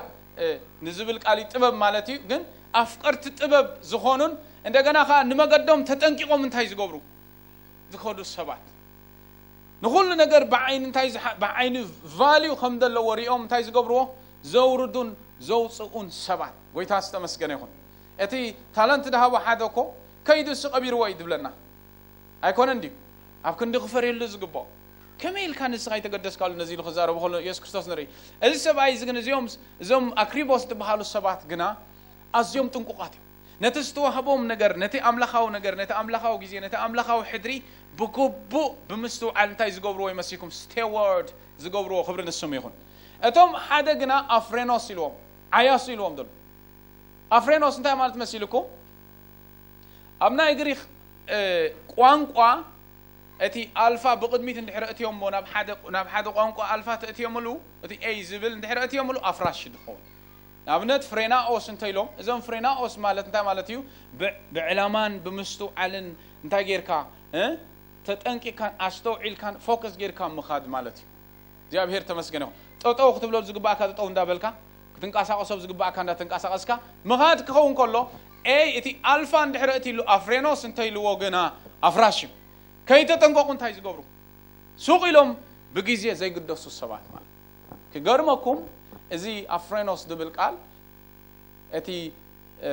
እ፣ ንዝብል ቃል እዩ ጥበብ ማለት እዩ። ግን ኣፍቀርቲ ጥበብ ዝኾኑን እንደገና ኸዓ ንመገዶም ተጠንቂቖም እንታይ ዝገብሩ? ዝኸዱ ሰባት። ንኹሉ ነገር ብዓይኒ እንታይ ዝሓ- ብዓይኒ ቫልዩ ከም ዘለዎ ሪኦም እንታይ ዝገብርዎ? ዘውርዱን ዘውፅኡን ሰባት። ጎይታ ዝተመስገነ ይኹን። እቲ ታለንት ድሃቦ ሓደ እኮ ከይዱ እሱ ቀቢርዎ እዩ ዝብለና። ኣይኮነን ድዩ? ኣብ ክንዲ ክፈርየሉ ዝግባኦ። ከመይ ኢልካ ንስኻ ይተገደስካሉ ነዚ ኢሉ ክዛረቡ ከሎ የሱስ ክርስቶስ ንርኢ። እዚ ሰብኣይ እዚ ግን እዚኦም እዞም ኣክሪቦስ ዝበሃሉ ሰባት ግና ኣዝዮም ጥንቁቓት እዮም። ነቲ ዝተዋህቦም ነገር፣ ነቲ ኣምላኻዊ ነገር፣ ነቲ ኣምላኻዊ ግዜ፣ ነቲ ኣምላኻዊ ሕድሪ ብግቡእ ብምስትውዓል እንታይ ዝገብርዎ ይመስልኩም? ስቴዋርድ ዝገብርዎ፣ ክብሪ ንስሙ ይኹን። እቶም ሓደ ግና ኣፍሬኖስ ኢልዎም፣ ዓያሱ ኢልዎም ዘሎ። ኣፍሬኖስ እንታይ ማለት መሲልኩም? ኣብ ናይ ግሪክ እ፣ ቋንቋ እቲ ኣልፋ ብቕድሚት እንድሕር እትዮሞ ናብ ሓደ ናብ ሓደ ቋንቋ ኣልፋ ተእትዮምሉ፣ እቲ ኤይ ዝብል እንድሕር እትዮምሉ ኣፍራሽ ዝኸውን። ንኣብነት ፍሬናኦስ እንተ ኢሎም፣ እዞም ፍሬናኦስ ማለት እንታይ ማለት እዩ? ብ- ብዕላማን ብምስትውዓልን እንታይ ጌርካ እ? ተጠንቂካን ኣስተውዒልካን ፎከስ ጌርካ ምኻድ ማለት እዩ። እግዚኣብሔር ተመስገን ይኹን። ጠጠው ክትብለሉ ዝግባእካ ጠጠው እንዳበልካ፣ ክትንቀሳቀሶ ዝግባእካ እንዳተንቀሳቀስካ ምኻድ ክኸውን ከሎ፣ ኤይ እቲ ኣልፋ እንድሕር እቲ ኢሉ ኣፍሬኖስ እንተ ኢልዎ ግና ኣፍራሽ እዩ። ከይተጠንቀቁ እንታይ ዝገብሩ? ሱቅ ኢሎም ብግዜ ዘይግደሱ ሰባት ማለት። ክገርመኩም፣ እዚ ኣፍሬኖስ ዝብል ቃል እቲ እ፣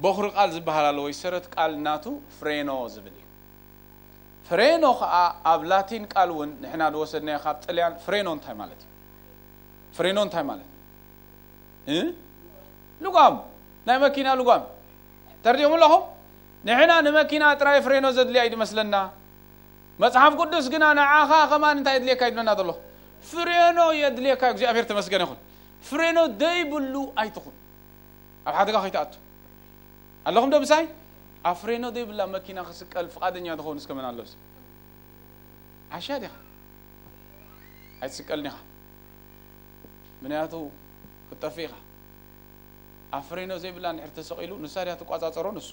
በኹሪ ቃል ዝበሃል ኣሎ ወይ ሰረት ቃል ናቱ ፍሬኖ ዝብል እዩ። ፍሬኖ ከዓ ኣብ ላቲን ቃል እውን ንሕና ዝወሰድናዮ ካብ ጥልያን ፍሬኖ እንታይ ማለት እዩ? ፍሬኖ እንታይ ማለት እ? ልጓም፣ ናይ መኪና ልጓም። ተርዲኹም ኣለኹም? ንሕና ንመኪና ጥራይ ፍሬኖ ዘድልያ እዩ ዝመስለና። መጽሓፍ ቅዱስ ግና ንዓኻ ከማን እንታይ የድልየካ ይብለና ዘሎ? ፍሬኖ የድልየካ። እግዚኣብሔር ተመስገን ይኹን። ፍሬኖ ዘይብሉ ኣይትኹን። ኣብ ሓደጋ ከይትኣቱ ኣለኹም ዶ ምሳይ? ኣብ ፍሬኖ ዘይብላ መኪና ክስቀል ፍቓደኛ ትኸውን እስከ መን ኣሎ? ዓሻ ዲኻ? ኣይትስቀልን ኢኻ። ምክንያቱ ክትጠፍእ ኢኻ። ኣብ ፍሬኖ ዘይብላ እንድሕር ተሰቒሉ፣ ንሳ ድያ ትቋጻጸሮ? ንሱ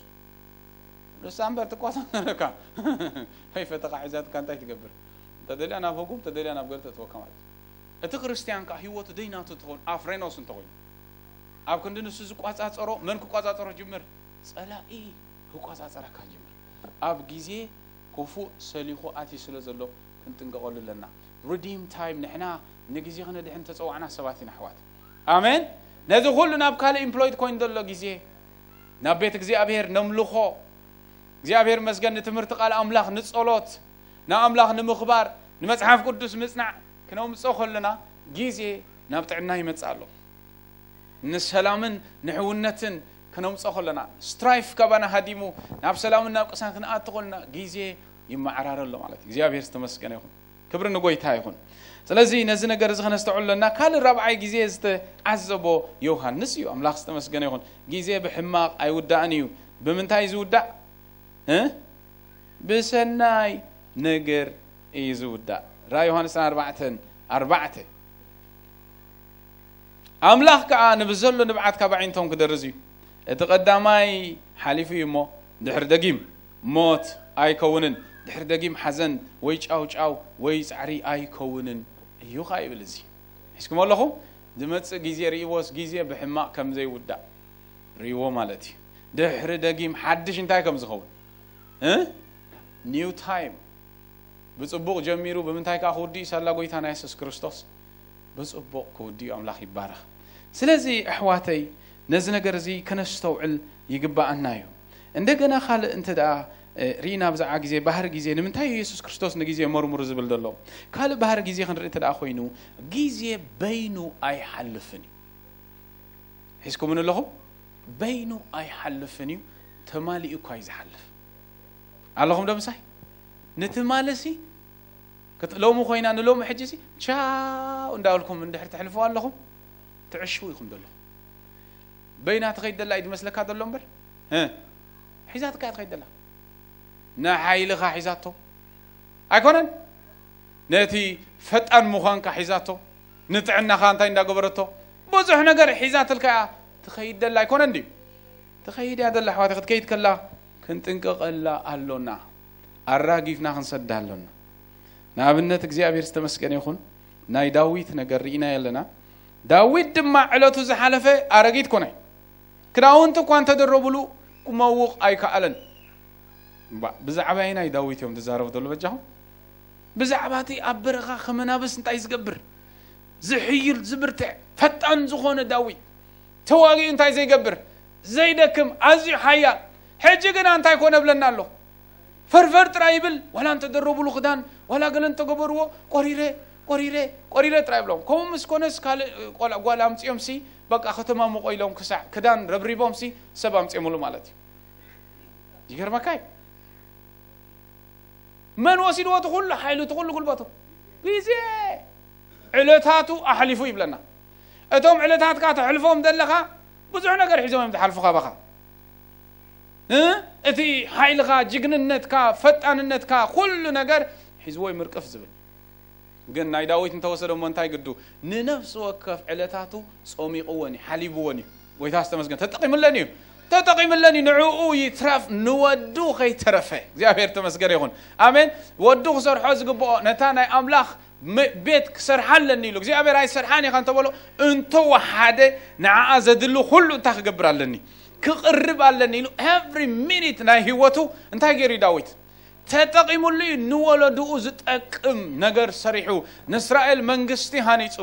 ንሳ እምበር ትቋጻጸረካ። ከይፈተኻ ሒዛትካ እንታይ ትገብር? እንተደልያ ናብ ህጉም፣ እንተደልያ ናብ ገለ ተእትወካ ማለት እዩ። እቲ ክርስትያን ከኣ ህይወቱ ደይናቱ ትኸውን ኣፍሬኖስ እንተኾይኑ፣ ኣብ ክንዲ ንሱ ዝቋጻጸሮ፣ መን ክቋጻጸሮ ጅምር? ጸላኢ ክቋጻጸረካ ጅምር። ኣብ ግዜ ክፉእ ሰሊኹ ኣትዩ ስለ ዘሎ ክንጥንቀቐሉ ኣለና። ሪዲም ታይም፣ ንሕና ንግዜ ክነድሕን ተጸዋዕና ሰባት ኢና ኣሕዋት። ኣሜን። ነዚ ኩሉ ናብ ካልእ ኢምፕሎይድ ኮይኑ ዘሎ ግዜ፣ ናብ ቤት እግዚኣብሔር ነምልኾ፣ እግዚኣብሔር መስገን ንትምህርቲ ቃል ኣምላኽ፣ ንጸሎት፣ ንኣምላኽ ንምኽባር፣ ንመጽሓፍ ቅዱስ ምጽናዕ ክነምጾ ከለና ግዜ ናብ ጥዕና ይመጽእ ኣሎ። ንሰላምን ንሕውነትን ክነምጾ ከለና፣ ስትራይፍ ካባና ሃዲሙ ናብ ሰላምን ናብ ቅሳን ክንኣቱ ከለና ግዜ ይመዓራረ ኣሎ ማለት እዩ። እግዚኣብሔር ዝተመስገነ ይኹን። ክብሪ ንጎይታ ይኹን። ስለዚ ነዚ ነገር እዚ ክነስተውዕል ኣለና። ካልእ ራብዓይ ግዜ ዝተዓዘቦ ዮሃንስ እዩ። ኣምላኽ ዝተመስገነ ይኹን። ግዜ ብሕማቕ ኣይውዳእን እዩ። ብምንታይ እዩ ዝውዳእ? እ? ብሰናይ ነገር እዩ ዝውዳእ። ራእይ ዮሃንስ ኣርባዕተን ኣርባዕተ። ኣምላኽ ከኣ ንብዘሎ ንብዓት ካብ ኣዒንቶም ክደርዝ እዩ። እቲ ቀዳማይ ሓሊፉ እዩ እሞ፣ ድሕሪ ደጊም ሞት ኣይከውንን፣ ድሕሪ ደጊም ሓዘን ወይ ጫውጫው ወይ ጻዕሪ ኣይከውንን እዩ ከኣ ይብል። እዚ ሒዝኩም ኣለኹም? ዝመጽእ ግዜ ርእይዎስ፣ ግዜ ብሕማቕ ከም ዘይውዳእ ርእይዎ ማለት እዩ። ድሕሪ ደጊም ሓድሽ እንታይ ከም ዝኸውን እ? ኒው ታይም ብጽቡቕ ጀሚሩ ብምንታይ ከኣ ክውድእ እዩ? ሳላ ጎይታና የሱስ ክርስቶስ ብጽቡቕ ክውድእ እዩ። ኣምላኽ ይባረኽ። ስለዚ ኣሕዋተይ፣ ነዚ ነገር እዚ ከነስተውዕል ይግባኣና እዩ። እንደገና ካልእ እንተ ደኣ፣ እ፣ ርኢና ብዛዕባ ግዜ፣ ባህሪ ግዜ፣ ንምንታይ እዩ የሱስ ክርስቶስ ንግዜ መርምሩ ዝብል ዘሎ? ካልእ ባህሪ ግዜ ክንርኢ እንተ ደኣ ኮይኑ፣ ግዜ በይኑ ኣይሓልፍን እዩ። ሒዝኩምኒ ኣለኹም? በይኑ ኣይሓልፍን እዩ፣ ተማሊኡ እኳ እዩ ዝሓልፍ። ኣለኹም ዶ ምሳይ? ንትማልሲ ክት-፣ ሎሚ ኮይና ንሎሚ ሕጂ ሲ ቻው እንዳበልኩም እንድሕር ትሕልፍዋ ኣለኹም፣ ትዕሽዉ ኢኹም ዘለኹም። በይና ትኸይድ ደላ እዩ ዝመስለካ ዘሎ እምበር፣ እ፣ ሒዛትካ እያ ትኸይድ ደላ። ንሓይልኻ ሒዛቶ ኣይኮነን፣ ነቲ ፈጣን ምዃንካ ሒዛቶ፣ ንጥዕናኻ እንታይ እንዳገበረቶ፣ ብዙሕ ነገር ሒዛትልካ እያ ትኸይድ ደላ ኣይኮነን ድዩ? ትኸይድ እያ ደላ ኣሕዋተይ። ክትከይድ ከላ ክንጥንቀቐላ ኣሎና። ኣራጊፍና ክንሰዳ ኣሎና። ንኣብነት እግዚኣብሔር ዝተመስገነ ይኹን፣ ናይ ዳዊት ነገር ርኢናዮ ኣለና። ዳዊት ድማ ዕለቱ ዝሓለፈ ኣረጊት ኮነ። ክዳውንቲ እኳ እንተደረቡሉ ክመውቕ ኣይከኣለን። እምባ፣ ብዛዕባ ኣየናይ ዳዊት እዮም ዝዛረቡ ዘለዉ በጃኹም? ብዛዕባ እቲ ኣብ በረኻ ከም ኣናብስ እንታይ ዝገብር፣ ዝሕይል፣ ዝብርትዕ፣ ፈጣን ዝኾነ ዳዊት፣ ተዋጊኡ እንታይ ዘይገብር፣ ዘይደክም፣ ኣዝዩ ሓያል። ሕጂ ግና እንታይ ኮነ እብለና ኣሎ? ፈርፈር ጥራይ ይብል፣ ዋላ እንተደረቡሉ ክዳን፣ ዋላ ገለ እንተገበርዎ ቆሪረ ቆሪረ ቆሪረ ጥራይ ይብሎም። ከምኡ ምስ ኮነስ ካልእ ቆልዓ ጓል ኣምጺኦምሲ በቃ ከተማምቆ ኢሎም ክሳዕ ክዳን ረብሪቦምሲ ሰብ ኣምጺኦምሉ ማለት እዩ። ይገርመካ እዩ። መን ወሲድዎ እቲ ኩሉ ሓይሉ፣ እቲ ኩሉ ጉልበቱ? ግዜ። ዕለታቱ ኣሕሊፉ ይብለና። እቶም ዕለታትካ ተሕልፎም ዘለኻ ብዙሕ ነገር ሒዞም እዮም ዝሓልፉ ካባኻ። እ? እቲ ሓይልኻ፣ ጅግንነትካ፣ ፈጣንነትካ፣ ኩሉ ነገር ሒዝዎ እዩ ምርቅፍ ዝብል። ግን ናይ ዳዊት እንተወሰደሞ እንታይ ግዱ? ንነፍሲ ወከፍ ዕለታቱ ጾሚቕወን እዩ፣ ሓሊብወን እዩ። ጎይታ ዝተመስገን። ተጠቒምለን እዩ። ተጠቒምለን እዩ። ንዕኡ ይትረፍ ንወዱ ከይተረፈ። እግዚኣብሔር ተመስገን ይኹን። ኣሜን። ወዱ ክሰርሖ ዝግብኦ፣ ነታ ናይ ኣምላኽ ም-፣ ቤት ክሰርሓ ኣለኒ ኢሉ። እግዚኣብሔር ኣይሰርሓን ኢኻ እንተበሎ፣ እንተወሓደ ንዓኣ ዘድሊ ኩሉ እንታይ ክገብር ኣለኒ? ክቕርብ ኣለኒ ኢሉ። ኤቭሪ ሚኒት ናይ ህይወቱ እንታይ ገይሩ እዩ ዳዊት? ተጠቒሙሉ እዩ ንወለድኡ ዝጠቅም ነገር ሰሪሑ። ንእስራኤል መንግስቲ ሃኒጹ።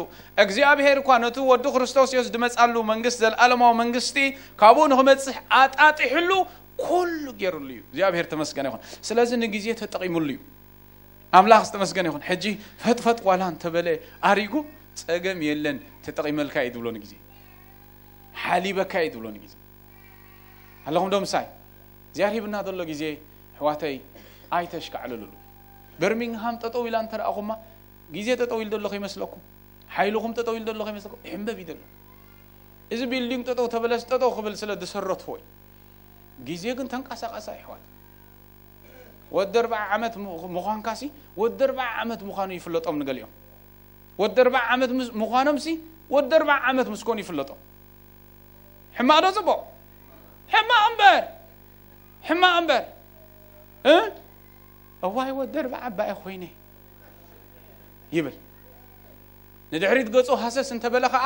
እግዚኣብሔር እኳ ነቲ ወዱ ክርስቶስ ኢየሱስ ዝመጻሉ መንግስቲ፣ ዘለዓለማዊ መንግስቲ ካብኡ ንኽመጽእ ኣጣጢሕሉ ኩሉ ገይሩሉ እዩ። እግዚኣብሔር ተመስገነ ይኹን። ስለዚ ንግዜ ተጠቒሙሉ እዩ። ኣምላኽ ዝተመስገነ ይኹን። ሕጂ ፈጥፈጥ ዋላ እንተበለ ኣሪጉ ጸገም የለን፣ ተጠቒመልካ እዩ ዝብሎ ንግዜ። ሓሊበካ እዩ ዝብሎ ንግዜ። ኣለኹም ዶ ምሳይ? እግዚኣብሔር ሂብና ዘሎ ግዜ ኣሕዋተይ ኣይተሽካዕልሉሉ። በርሚንግሃም ጠጠው ኢላ እንተ ረኣኹማ፣ ግዜ ጠጠው ኢሉ ዘሎ ከይመስለኩም፣ ሓይልኹም ጠጠው ኢሉ ዘሎ ከይመስለኩም፣ ይሕንበብ እዩ ዘሎ። እዚ ቢልዲንግ ጠጠው ተበለስ ጠጠው ክብል ስለ ዝሰረትዎ እዩ። ግዜ ግን ተንቀሳቐሳ ኣሕዋት። ወዲ ኣርብዓ ዓመት ምዃንካሲ ወዲ ኣርብዓ ዓመት ምዃኑ ይፍለጦም ንገሊኦም። ወዲ ኣርብዓ ዓመት ምዃኖምሲ ወዲ ኣርብዓ ዓመት ምስ ኮኑ ይፍለጦም። ሕማቕ ዶ ጽቡቕ? ሕማቕ እምበር፣ ሕማቕ እምበር። እዋይ ወዲ ኣርብዓ ዓባየ ኮይነ ይብል። ንድሕሪት ገጹ ሃሰስ እንተበለ ኸዓ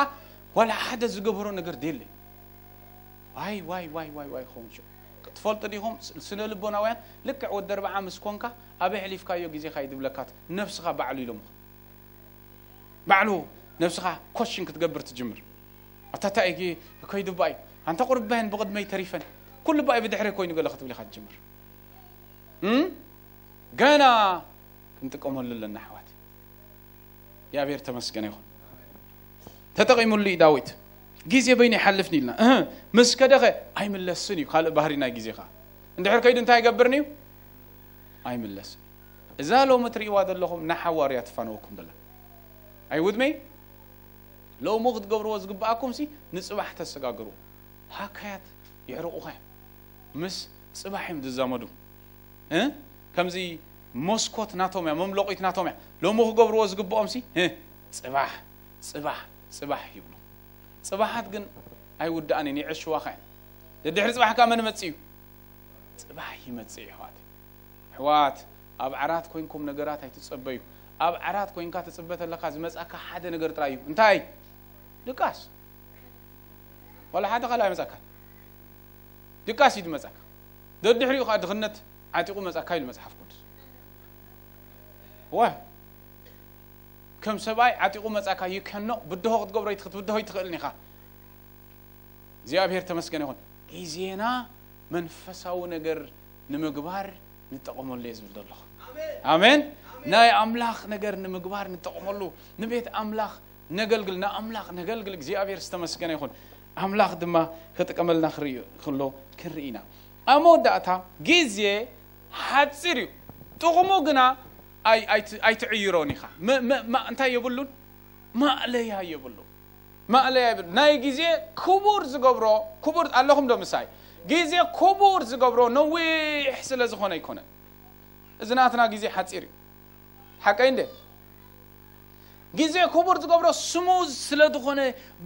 ዋላ ሓደ ዝገበሮ ነገር ደየለ። ዋይ ዋይ ዋይ ዋይ ዋይ ኸውን ሽዑ። ክትፈልጡ ዲኹም? ስነ ልቦናውያን ልክዕ ወዲ ኣርብዓ ምስ ኮንካ ኣበይ ኣሕሊፍካዮ ግዜኻ እዩ ዝብለካ ነብስኻ ባዕሉ ኢሎምኻ። ባዕሉ ነብስኻ ኮሽን ክትገብር ትጅምር። ኣታ እንታይ እዩ ከይዱ ባይ ኣንታ ቁርባይን ብቕድመይ ተሪፈን ኩሉ ባይ ብድሕሪ ኮይኑ ገለ ክትብል ኢኻ ትጅምር። እም? ገና ክንጥቀመሉ ኣለና ኣሕዋት። እግዚኣብሔር ተመስገነ ይኹን። ተጠቒሙሉ እዩ ዳዊት። ግዜ በይኑ ይሓልፍ ኢልና እህ፣ ምስ ከደኸ ኣይምለስን እዩ። ካልእ ባህሪ ናይ ግዜኻ እንድሕር ከይዱ እንታይ ይገብርን እዩ? ኣይምለስን። እዛ ሎሚ ትርእይዋ ዘለኹም ንሓዋርያ ትፋነወኩም ዘላ ኣይውድመይ ሎሚ ክትገብርዎ ዝግብኣኩም ሲ ንጽባሕ ተሰጋግሩ። ሃካያት የዕርቑኻ እዮም። ምስ ጽባሕ እዮም ዝዛመዱ። እ? ከምዚ መስኮት ናቶም እያ፣ መምለቂት ናቶም እያ። ሎሚ ክገብርዎ ዝግብኦም ሲ እ? ጽባሕ፣ ጽባሕ፣ ጽባሕ ይብሉ። ጽባሓት ግን ኣይውዳእን እየን፣ ይዕሽዋኻ እየን። ድሕሪ ጽባሕ ከኣ መን መጽእ እዩ? ጽባሕ ይመጽእ እዩ ኣሕዋት። ኣሕዋት ኣብ ዓራት ኮይንኩም ነገራት ኣይትጸበዩ። ኣብ ዓራት ኮይንካ ትጽበ ተለካ ዝመጻካ ሓደ ነገር ጥራይ እዩ። እንታይ? ድቃስ። ዋላ ሓደ ካልእ ኣይመጻካን። ድቃስ እዩ ዝመጻካ። ደድሕሪኡ ከዓ ድኽነት ዓጢቑ መጻካ ኢሉ መጽሓፍ ቅዱስ። ወ ከም ሰብኣይ ዓጢቑ መጻካ ይከኖ ብድሆ ክትገብሮ ይትኽት ብድሆ ይትኽእልን ኢኻ። እግዚኣብሔር ተመስገን ይኹን። ግዜና መንፈሳዊ ነገር ንምግባር ንጠቐመሉ እየ ዝብል ዘለኹ። ኣሜን። ናይ ኣምላኽ ነገር ንምግባር ንጠቐመሉ፣ ንቤት ኣምላኽ ነገልግል፣ ንኣምላኽ ነገልግል። እግዚኣብሔር ዝተመስገነ ይኹን። ኣምላኽ ድማ ክጥቀመልና ክርኢ ከሎ ክንርኢ ኢና። ኣብ መወዳእታ ግዜ ሓፂር እዩ፣ ጥቕሙ ግና ኣይ- ኣይት- ኣይትዕይሮን ኢኻ። መ- መ- ማ- እንታይ የብሉን? ማእለያ የብሉ። ማእለያ የብሉ። ናይ ግዜ ክቡር ዝገብሮ ክቡር ኣለኹም ዶ ምሳይ? ግዜ ክቡር ዝገብሮ ነዊሕ ስለ ዝኾነ ኣይኮነን። እዚ ናትና ግዜ ሓፂር እዩ። ሓቀይ እንደ ግዜ ክቡር ዝገብሮ ስሙዝ ስለ ዝኾነ፣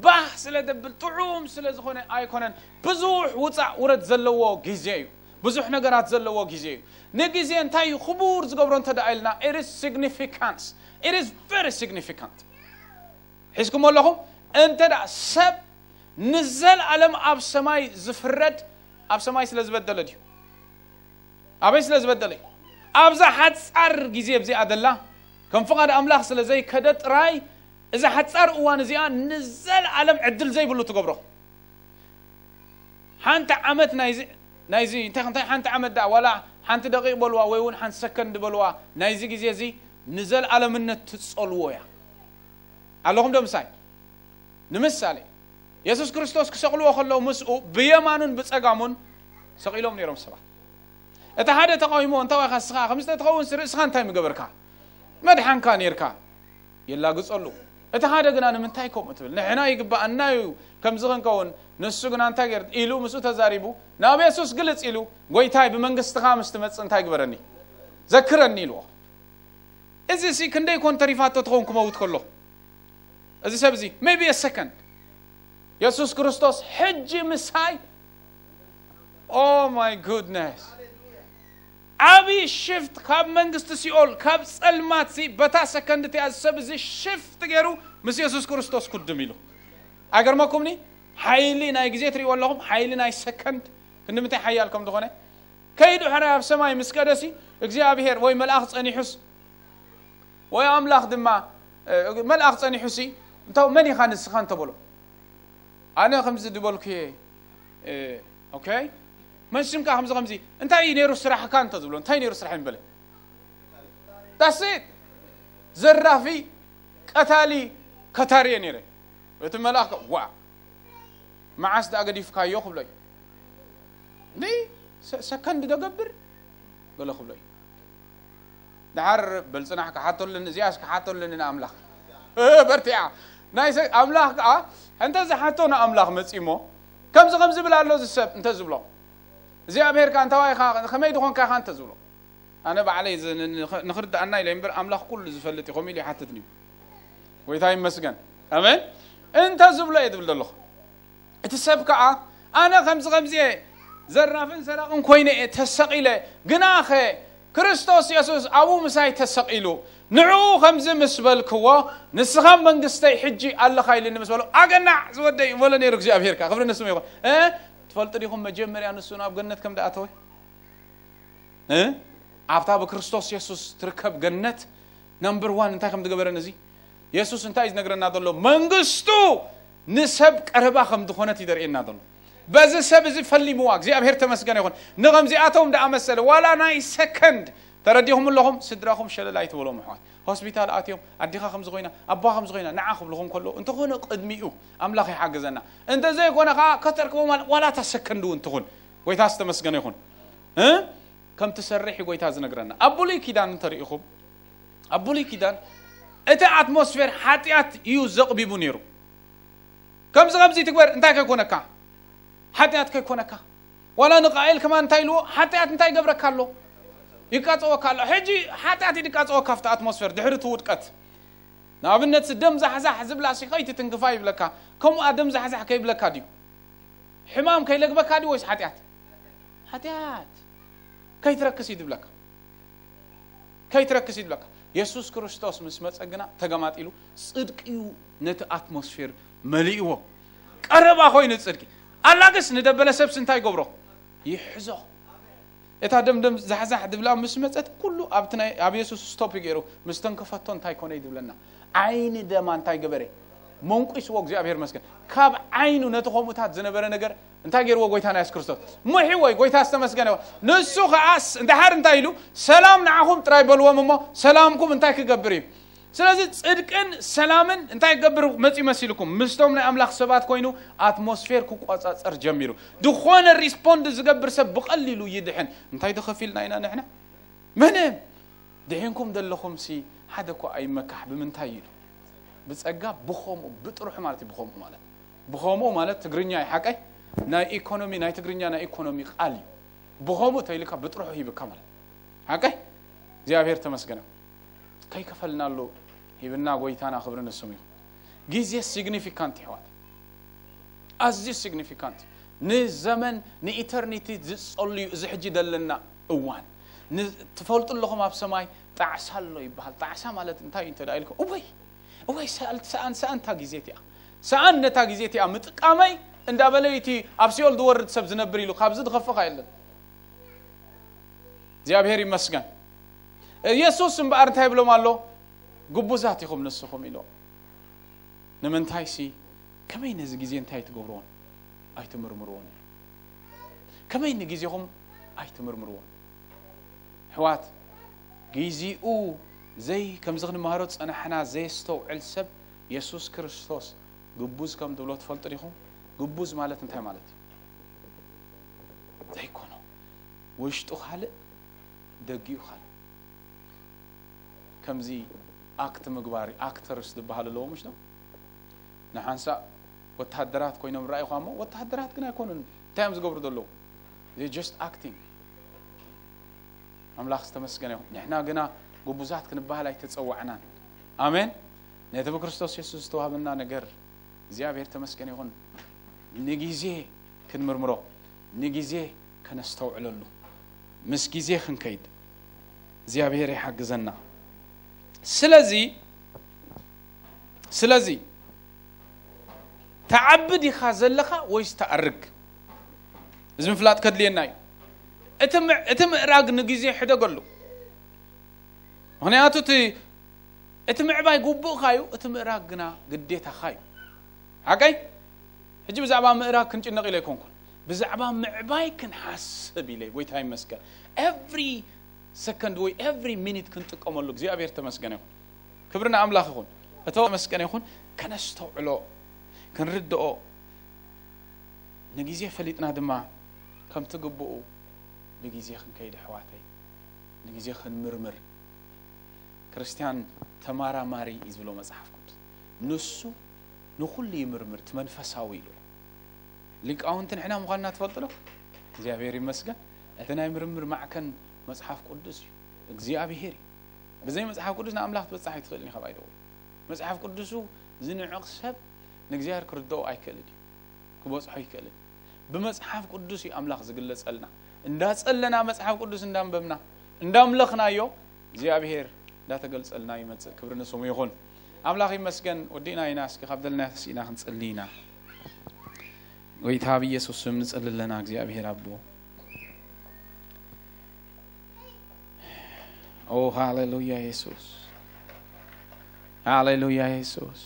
ባህ ስለ ዘብል፣ ጥዑም ስለ ዝኾነ ኣይኮነን። ብዙሕ ውፃእ ውረድ ዘለዎ ግዜ እዩ። ብዙሕ ነገራት ዘለዎ ግዜ እዩ። ንግዜ እንታይ እዩ ክቡር ዝገብሮ እንተ ደኣ ኢልና፣ it is significance, it is very significant። ሒዝኩም ኣለኹም? እንተ ደኣ ሰብ ንዘለኣለም ኣብ ሰማይ ዝፍረድ ኣብ ሰማይ ስለ ዝበደለ ድዩ? ኣበይ ስለ ዝበደለ እዩ? ኣብዛ ሓጻር ግዜ እዚኣ ደላ ከም ፍቓድ ኣምላኽ ስለ ዘይከደ ጥራይ እዛ ሓጻር እዋን እዚኣ ንዘለኣለም ዕድል ዘይብሉ ትገብሮ። ሓንቲ ዓመት ናይዚ ናይዚ እንታይ እንታይ ሓንቲ ዓመት ደኣ ዋላ ሓንቲ ደቂቕ በልዋ ወይ እውን ሓንቲ ሰከንድ በልዋ ናይዚ ግዜ እዚ ንዘለኣለምነት ትጸልዎ እያ። ኣለኹም ዶ ምሳይ? ንምሳሌ፣ የሱስ ክርስቶስ ክሰቕልዎ ከለዉ ምስኡ ብየማኑን ብጸጋሙን ሰቒሎም ነይሮም ሰባት። እቲ ሓደ ተቓዊሞ፣ "እንታይ ዋይኻ ንስኻ ከምዚ ተትኸውን ርእስኻ እንታይ ምገበርካ? መድሓንካ ነይርካ?" የላግጸሉ። እቲ ሓደ ግና፣ "ንምንታይ ከምኡ ትብል? ንሕና ይግብኣና እዩ ከምዚ ክንከውን፣ ንሱ ግና እንታይ ገይር?" ኢሉ ምስኡ ተዛሪቡ፣ ናብ የሱስ ግልጽ ኢሉ፣ "ጎይታይ፣ ብመንግስትኻ ምስ ትመጽእ እንታይ ግበረኒ? ዘክረኒ" ኢልዎ። እዚ ሲ ክንደይ ኮን ተሪፋቶ ትኸውን ክመውት ከሎ? እዚ ሰብ እዚ maybe a second። የሱስ ክርስቶስ ሕጂ ምሳይ፣ oh my goodness፣ ዓብዪ ሽፍት ካብ መንግስቲ ሲኦል፣ ካብ ጸልማት ሲ በታ ሰከንድ እቲኣ እዚ ሰብ እዚ ሽፍት ገይሩ ምስ የሱስ ክርስቶስ ኩድም ኢሉ። ኣይገርመኩምኒ? ሓይሊ ናይ ግዜ ትርእይዎ ኣለኹም፣ ሓይሊ ናይ ሰከንድ ክንዲ ምንታይ ሓያል ከም ዝኾነ። ከይዱ ሕራይ ኣብ ሰማይ ምስ ከደሲ እግዚኣብሔር ወይ መልኣኽ ጸኒሑስ ወይ ኣምላኽ ድማ፣ እ፣ መልኣኽ ጸኒሑሲ፣ እንተ መን ኢኻ ንስኻ እንተበሎ፣ ኣነ ከምዚ ዝበልኩ እየ፣ እ፣ ኦኬ፣ መን ሽምካ ከምዚ ከምዚ፣ እንታይ እዩ ነይሩ ስራሕካ እንተ ዝብሎ፣ እንታይ ነይሩ ስራሕ ይምበለ? ዳስ ዘራፊ፣ ቀታሊ፣ ከታሪ እየ ነይረ። እቲ መልኣኽ ከ፣ "ዋ፣ መዓስ ደኣ ገዲፍካዮ?" ክብሎ እዩ። "እንዴ፣ ሰ-፣ ሰከንድ ዶ ገብር?" ገለ ክብሎ እዩ። ደሓር በልጽናሕ ክሓተሉን፣ እዚኣስ ክሓተሉን ንኣምላኽ። እ፣ በርቲዓ። ናይ ሰ-፣ ኣምላኽ ከኣ፣ እንተ ዝሓቶ ንኣምላኽ መጺሞ፣ ከምዚ ከምዚ ብል ኣሎ እዚ ሰብ፣ እንተ ዝብሎ፣ እግዚኣብሔር ከኣ፣ "እንታዋይ ኢኻ፣ ከመይ ድኾንካ ኢኻ?" እንተ ዝብሎ፣ ኣነ ባዕለይ ዝ-፣ ን-፣ ን-፣ ንኽርድኣና ኢለ እምበር፣ ኣምላኽ ኩሉ ዝፈልጥ እዩ፣ ከምኡ ኢሉ ይሓትትኒ እዩ። ጎይታ ይመስገን። ኣሜን። እንተ ዝብሎ እየ ዝብል ዘለኹ። እቲ ሰብ ከኣ፣ "ኣነ ከምዚ ከምዚ እየ፣ ዘራፍን ሰራቕን ኮይነ እየ ተሰቒለ፣ ግናኸ ክርስቶስ የሱስ ኣብኡ ምሳይ ተሰቒሉ፣ ንዕኡ ከምዚ ምስ በልክዎ፣ ንስኻ ኣብ መንግስተይ ሕጂ ኣለኻ" ኢሉኒ ምስ በሎ፣ "ኣገናዕ ዝወደይ" በሎ ነይሩ እግዚኣብሔር ከኣ። ክብሪ ንስሙ ይኹን። እ፣ ትፈልጡ ዲኹም መጀመርያ ንሱ ናብ ገነት ከም ደኣተወ? እ? ኣብታ ብክርስቶስ የሱስ ትርከብ ገነት ነምበር ዋን እንታይ ከም ዝገበረን እዚ የሱስ እንታይ እዩ ዝነግረና ዘሎ? መንግስቱ ንሰብ ቀረባ ከም ዝኾነት እዩ ዘርእየና ዘሎ። በዚ ሰብ እዚ ፈሊምዋ፣ እግዚኣብሔር ተመስገነ ይኹን። ንኸምዚኣቶም ደኣ መሰለ፣ ዋላ ናይ ሰከንድ ተረዲኹም ኣለኹም፣ ስድራኹም ሸለል ኣይትበሎም ኣሕዋት። ሆስፒታል ኣትዮም፣ ኣዲኻ ከምዚ ኮይና፣ ኣቦኻ ከምዚ ኮይና፣ ንዓ ክብልኹም ከለዉ፣ እንተኾነ ቅድሚኡ ኣምላኽ ይሓግዘና። እንተዘይኮነ ኸዓ ከተርክቦም ዋላ፣ ዋላ እታ ሰከንድ እውን ትኹን። ጎይታ ዝተመስገነ ይኹን። እ? ከም ትሰርሕ እዩ ጎይታ ዝነግረና። ኣብ ብሉይ ኪዳን እንተሪኢኹም፣ ኣብ ብሉይ ኪዳን እቲ ኣትሞስፌር ሓጢኣት እዩ ዘቕቢቡ ነይሩ። ከምዚ ከምዚ ትግበር እንታይ ከይኮነካ? ሓጢኣት ከይኮነካ። ዋላ ንቃኤል ከማን እንታይ ኢልዎ? ሓጢኣት እንታይ ይገብረካ ኣሎ? ይቃጸወካ ኣሎ። ሕጂ ሓጢኣት እዩ ዝቃጸወካ ኣብቲ ኣትሞስፌር ድሕሪ እቲ ውድቀት። ንኣብነት ደም ዛሕዛሕ ዝብላ ሲ ከይትትንክፋ ይብለካ። ከምኡ ደም ዛሕዛሕ ከይብለካ ድዩ? ሕማም ከይለግበካ ድዩ ወይስ ሓጢኣት? ሓጢኣት። ከይትረክስ እዩ ዝብለካ። ከይትረክስ እዩ ዝብለካ። የሱስ ክርስቶስ ምስ መጸ ግና ተገማጢሉ ጽድቂ እዩ ነቲ ኣትሞስፌር መሊእዎ። ቀረባ ኮይኑ ጽድቂ። ኣላግስ ንደበለ ሰብስ እንታይ ይገብሮ? ይሕዞ። እታ ደም ደም ዛሕዛሕ ድብላ ምስ መጸት ኩሉ ኣብቲ ናይ፣ ኣብ የሱስ ስቶፕ እዩ ገይሩ። ምስ ተንከፈቶ እንታይ ኮነ እዩ ዝብለና? ዓይኒ ደማ እንታይ ገበረ? መንቂስዎ፣ እግዚኣብሔር መስገን። ካብ ዓይኑ ነቲ ከምኡታት ዝነበረ ነገር እንታይ ገይርዎ ጎይታና የሱስ ክርስቶስ? ምሕዎ፣ ጎይታ ዝተመስገነ ይኹን። ንሱ ከኣ ስ-፣ እንድሓር እንታይ ኢሉ? "ሰላም ንዓኹም" ጥራይ በልዎም እሞ፣ ሰላምኩም እንታይ ክገብር እዩ? ስለዚ ጽድቅን ሰላምን እንታይ ክገብር መጺኡ መሲልኩም? ምስቶም ናይ ኣምላኽ ሰባት ኮይኑ ኣትሞስፌር ክቆጻጸር ጀሚሩ። ዝኾነ ሪስፖንድ ዝገብር ሰብ ብቐሊሉ ይድሕን። እንታይ ተኸፊልና ኢና ንሕና? ምንም። ድሒንኩም ዘለኹም ሲ ሓደ እኮ ኣይመካሕ። ብምንታይ ኢሉ? ብጸጋ ብኸምኡ፣ ብጥርሑ ማለት እዩ። ብኸምኡ ማለት፣ ብኸምኡ ማለት ትግርኛ እዩ ሓቀይ? ናይ ኢኮኖሚ፣ ናይ ትግርኛ ናይ ኢኮኖሚ ቃል እዩ። ብኸምኡ ተይልካ ብጥርሑ ሂብካ ማለት ሓቀይ? እግዚኣብሔር ተመስገነ። ከይከፈልናሉ ሂብና ጎይታና፣ ክብሪ ንስሙ ይኹን። ግዜ ሲግኒፊካንት ይሕዋት፣ ኣዝዩ ሲግኒፊካንት። ንዘመን ንኢተርኒቲ ዝጸልዩ፣ እዚ ሕጂ ዘለና እዋን ን-፣ ትፈልጡ ኣለኹም ኣብ ሰማይ ጣዕሳ ኣሎ ይበሃል። ጣዕሳ ማለት እንታይ እዩ እንተ ደኣ ኢልኩም፣ እወይ፣ እወይ፣ ሰኣል-፣ ሰኣን፣ ሰኣን እታ ግዜ እቲኣ፣ ሰኣን ነታ ግዜ እቲኣ ምጥቃመይ እንዳበለ እቲ ኣብ ሲኦል ዝወርድ ሰብ ዝነብር ኢሉ ካብዚ ዝኸፍእ የለን። እግዚኣብሔር ይመስገን። የሱስ እምበኣር እንታይ ይብሎም ኣሎ? "ግቡዛት ኢኹም ንስኹም" ኢሎም። ንምንታይሲ፣ "ከመይ ነዚ ግዜ እንታይ ትገብርዎን ኣይትምርምርዎን?" ኢሉ። "ከመይ ንግዜኹም ኣይትምርምርዎን?" ኣሕዋት፣ ግዜኡ ዘይ ከምዚ ክንመሃሮ ዝጸናሕና ዘየስተውዕል ሰብ የሱስ ክርስቶስ ግቡዝ ከም ትብሎ ትፈልጡ ዲኹም? ግቡዝ ማለት እንታይ ማለት እዩ? ዘይኮኖ፣ ውሽጡ ካልእ፣ ደጊኡ ካልእ። ከምዚ ኣክት ምግባር፣ ኣክተርስ ዝበሃል ኣለዎ ምሽ ነው? ንሓንሳእ ወተሃደራት ኮይኖም ረኣይኳ እሞ ወተሃደራት ግን ኣይኮኑን። እንታይ እዮም ዝገብሩ ዘለዉ? They just acting። ኣምላኽ ዝተመስገነ ይኹን። ንሕና ግና ግቡዛት ክንበሃል ኣይተጸዋዕናን። ኣሜን። ነቲ ብክርስቶስ የሱስ ዝተዋህበና ነገር እግዚኣብሔር ተመስገነ ይኹን። ንግዜ ክንምርምሮ፣ ንግዜ ከነስተውዕለሉ፣ ምስ ግዜ ክንከይድ እግዚኣብሔር ይሓግዘና። ስለዚ ስለዚ ተዓቢ ዲኻ ዘለኻ ወይስ ተኣርግ? እዚ ምፍላጥ ከድልየና እዩ። እቲ ምዕ- እቲ ምእራግ ንግዜ ሕደገሉ። ምኽንያቱ እቲ እቲ ምዕባይ ግቡእካ እዩ፣ እቲ ምእራግ ግና ግዴታኻ እዩ። ሓቀይ? ሕጂ ብዛዕባ ምእራግ ክንጭነቕ ኢለ ኣይኮንኩን። ብዛዕባ ምዕባይ ክንሓስብ ኢለ፣ ጎይታ ይመስገን። ኤቭሪ ሰከንድ ወይ ኤቭሪ ሚኒት ክንጥቀመሉ እግዚኣብሔር ተመስገነ ይኹን። ክብሪ ንኣምላኽ ይኹን። እቶ ተመስገነ ይኹን። ከነስተውዕሎ፣ ክንርድኦ፣ ንግዜ ፈሊጥና ድማ ከምቲ ግቡኡ ብግዜ ክንከይድ፣ ኣሕዋተይ፣ ንግዜ ክንምርምር። ክርስትያን ተማራማሪ እዩ ዝብሎ መጽሓፍ ቅዱስ። ንሱ ንኹሉ ይምርምር፣ እቲ መንፈሳዊ ኢሉ። ሊቃውንቲ ንሕና ምዃንና ትፈልጡ ዶ? እግዚኣብሔር ይመስገን። እቲ ናይ ምርምር ማዕከን መጽሓፍ ቅዱስ እዩ። እግዚኣብሔር እዩ። ብዘይ መጽሓፍ ቅዱስ ንኣምላኽ ትበጽሕ ኣይትኽእልን ኢኻ ባይደው። መጽሓፍ ቅዱሱ ዝንዕቕ ሰብ ንእግዚኣብሔር ክርድኦ ኣይክእልን እዩ። ክበጽሖ ኣይክእልን። ብመጽሓፍ ቅዱስ እዩ ኣምላኽ ዝግለጸልና። እንዳጸለና መጽሓፍ ቅዱስ እንዳንበብና፣ እንዳምለኽናዮ እግዚኣብሔር እንዳተገልጸልና ይመጽእ። ክብሪ ንስሙ ይኹን። ኣምላኽ ይመስገን። ወዲእና ኢና። እስኪ ካብ ዘለና ተስኢና ክንጽሊ ኢና። ጎይታ ብኢየሱስ ስም ንጽሊ ኣለና። እግዚኣብሔር ኣቦ፣ ኦ ሃሌሉያ የሱስ፣ ሃሌሉያ የሱስ።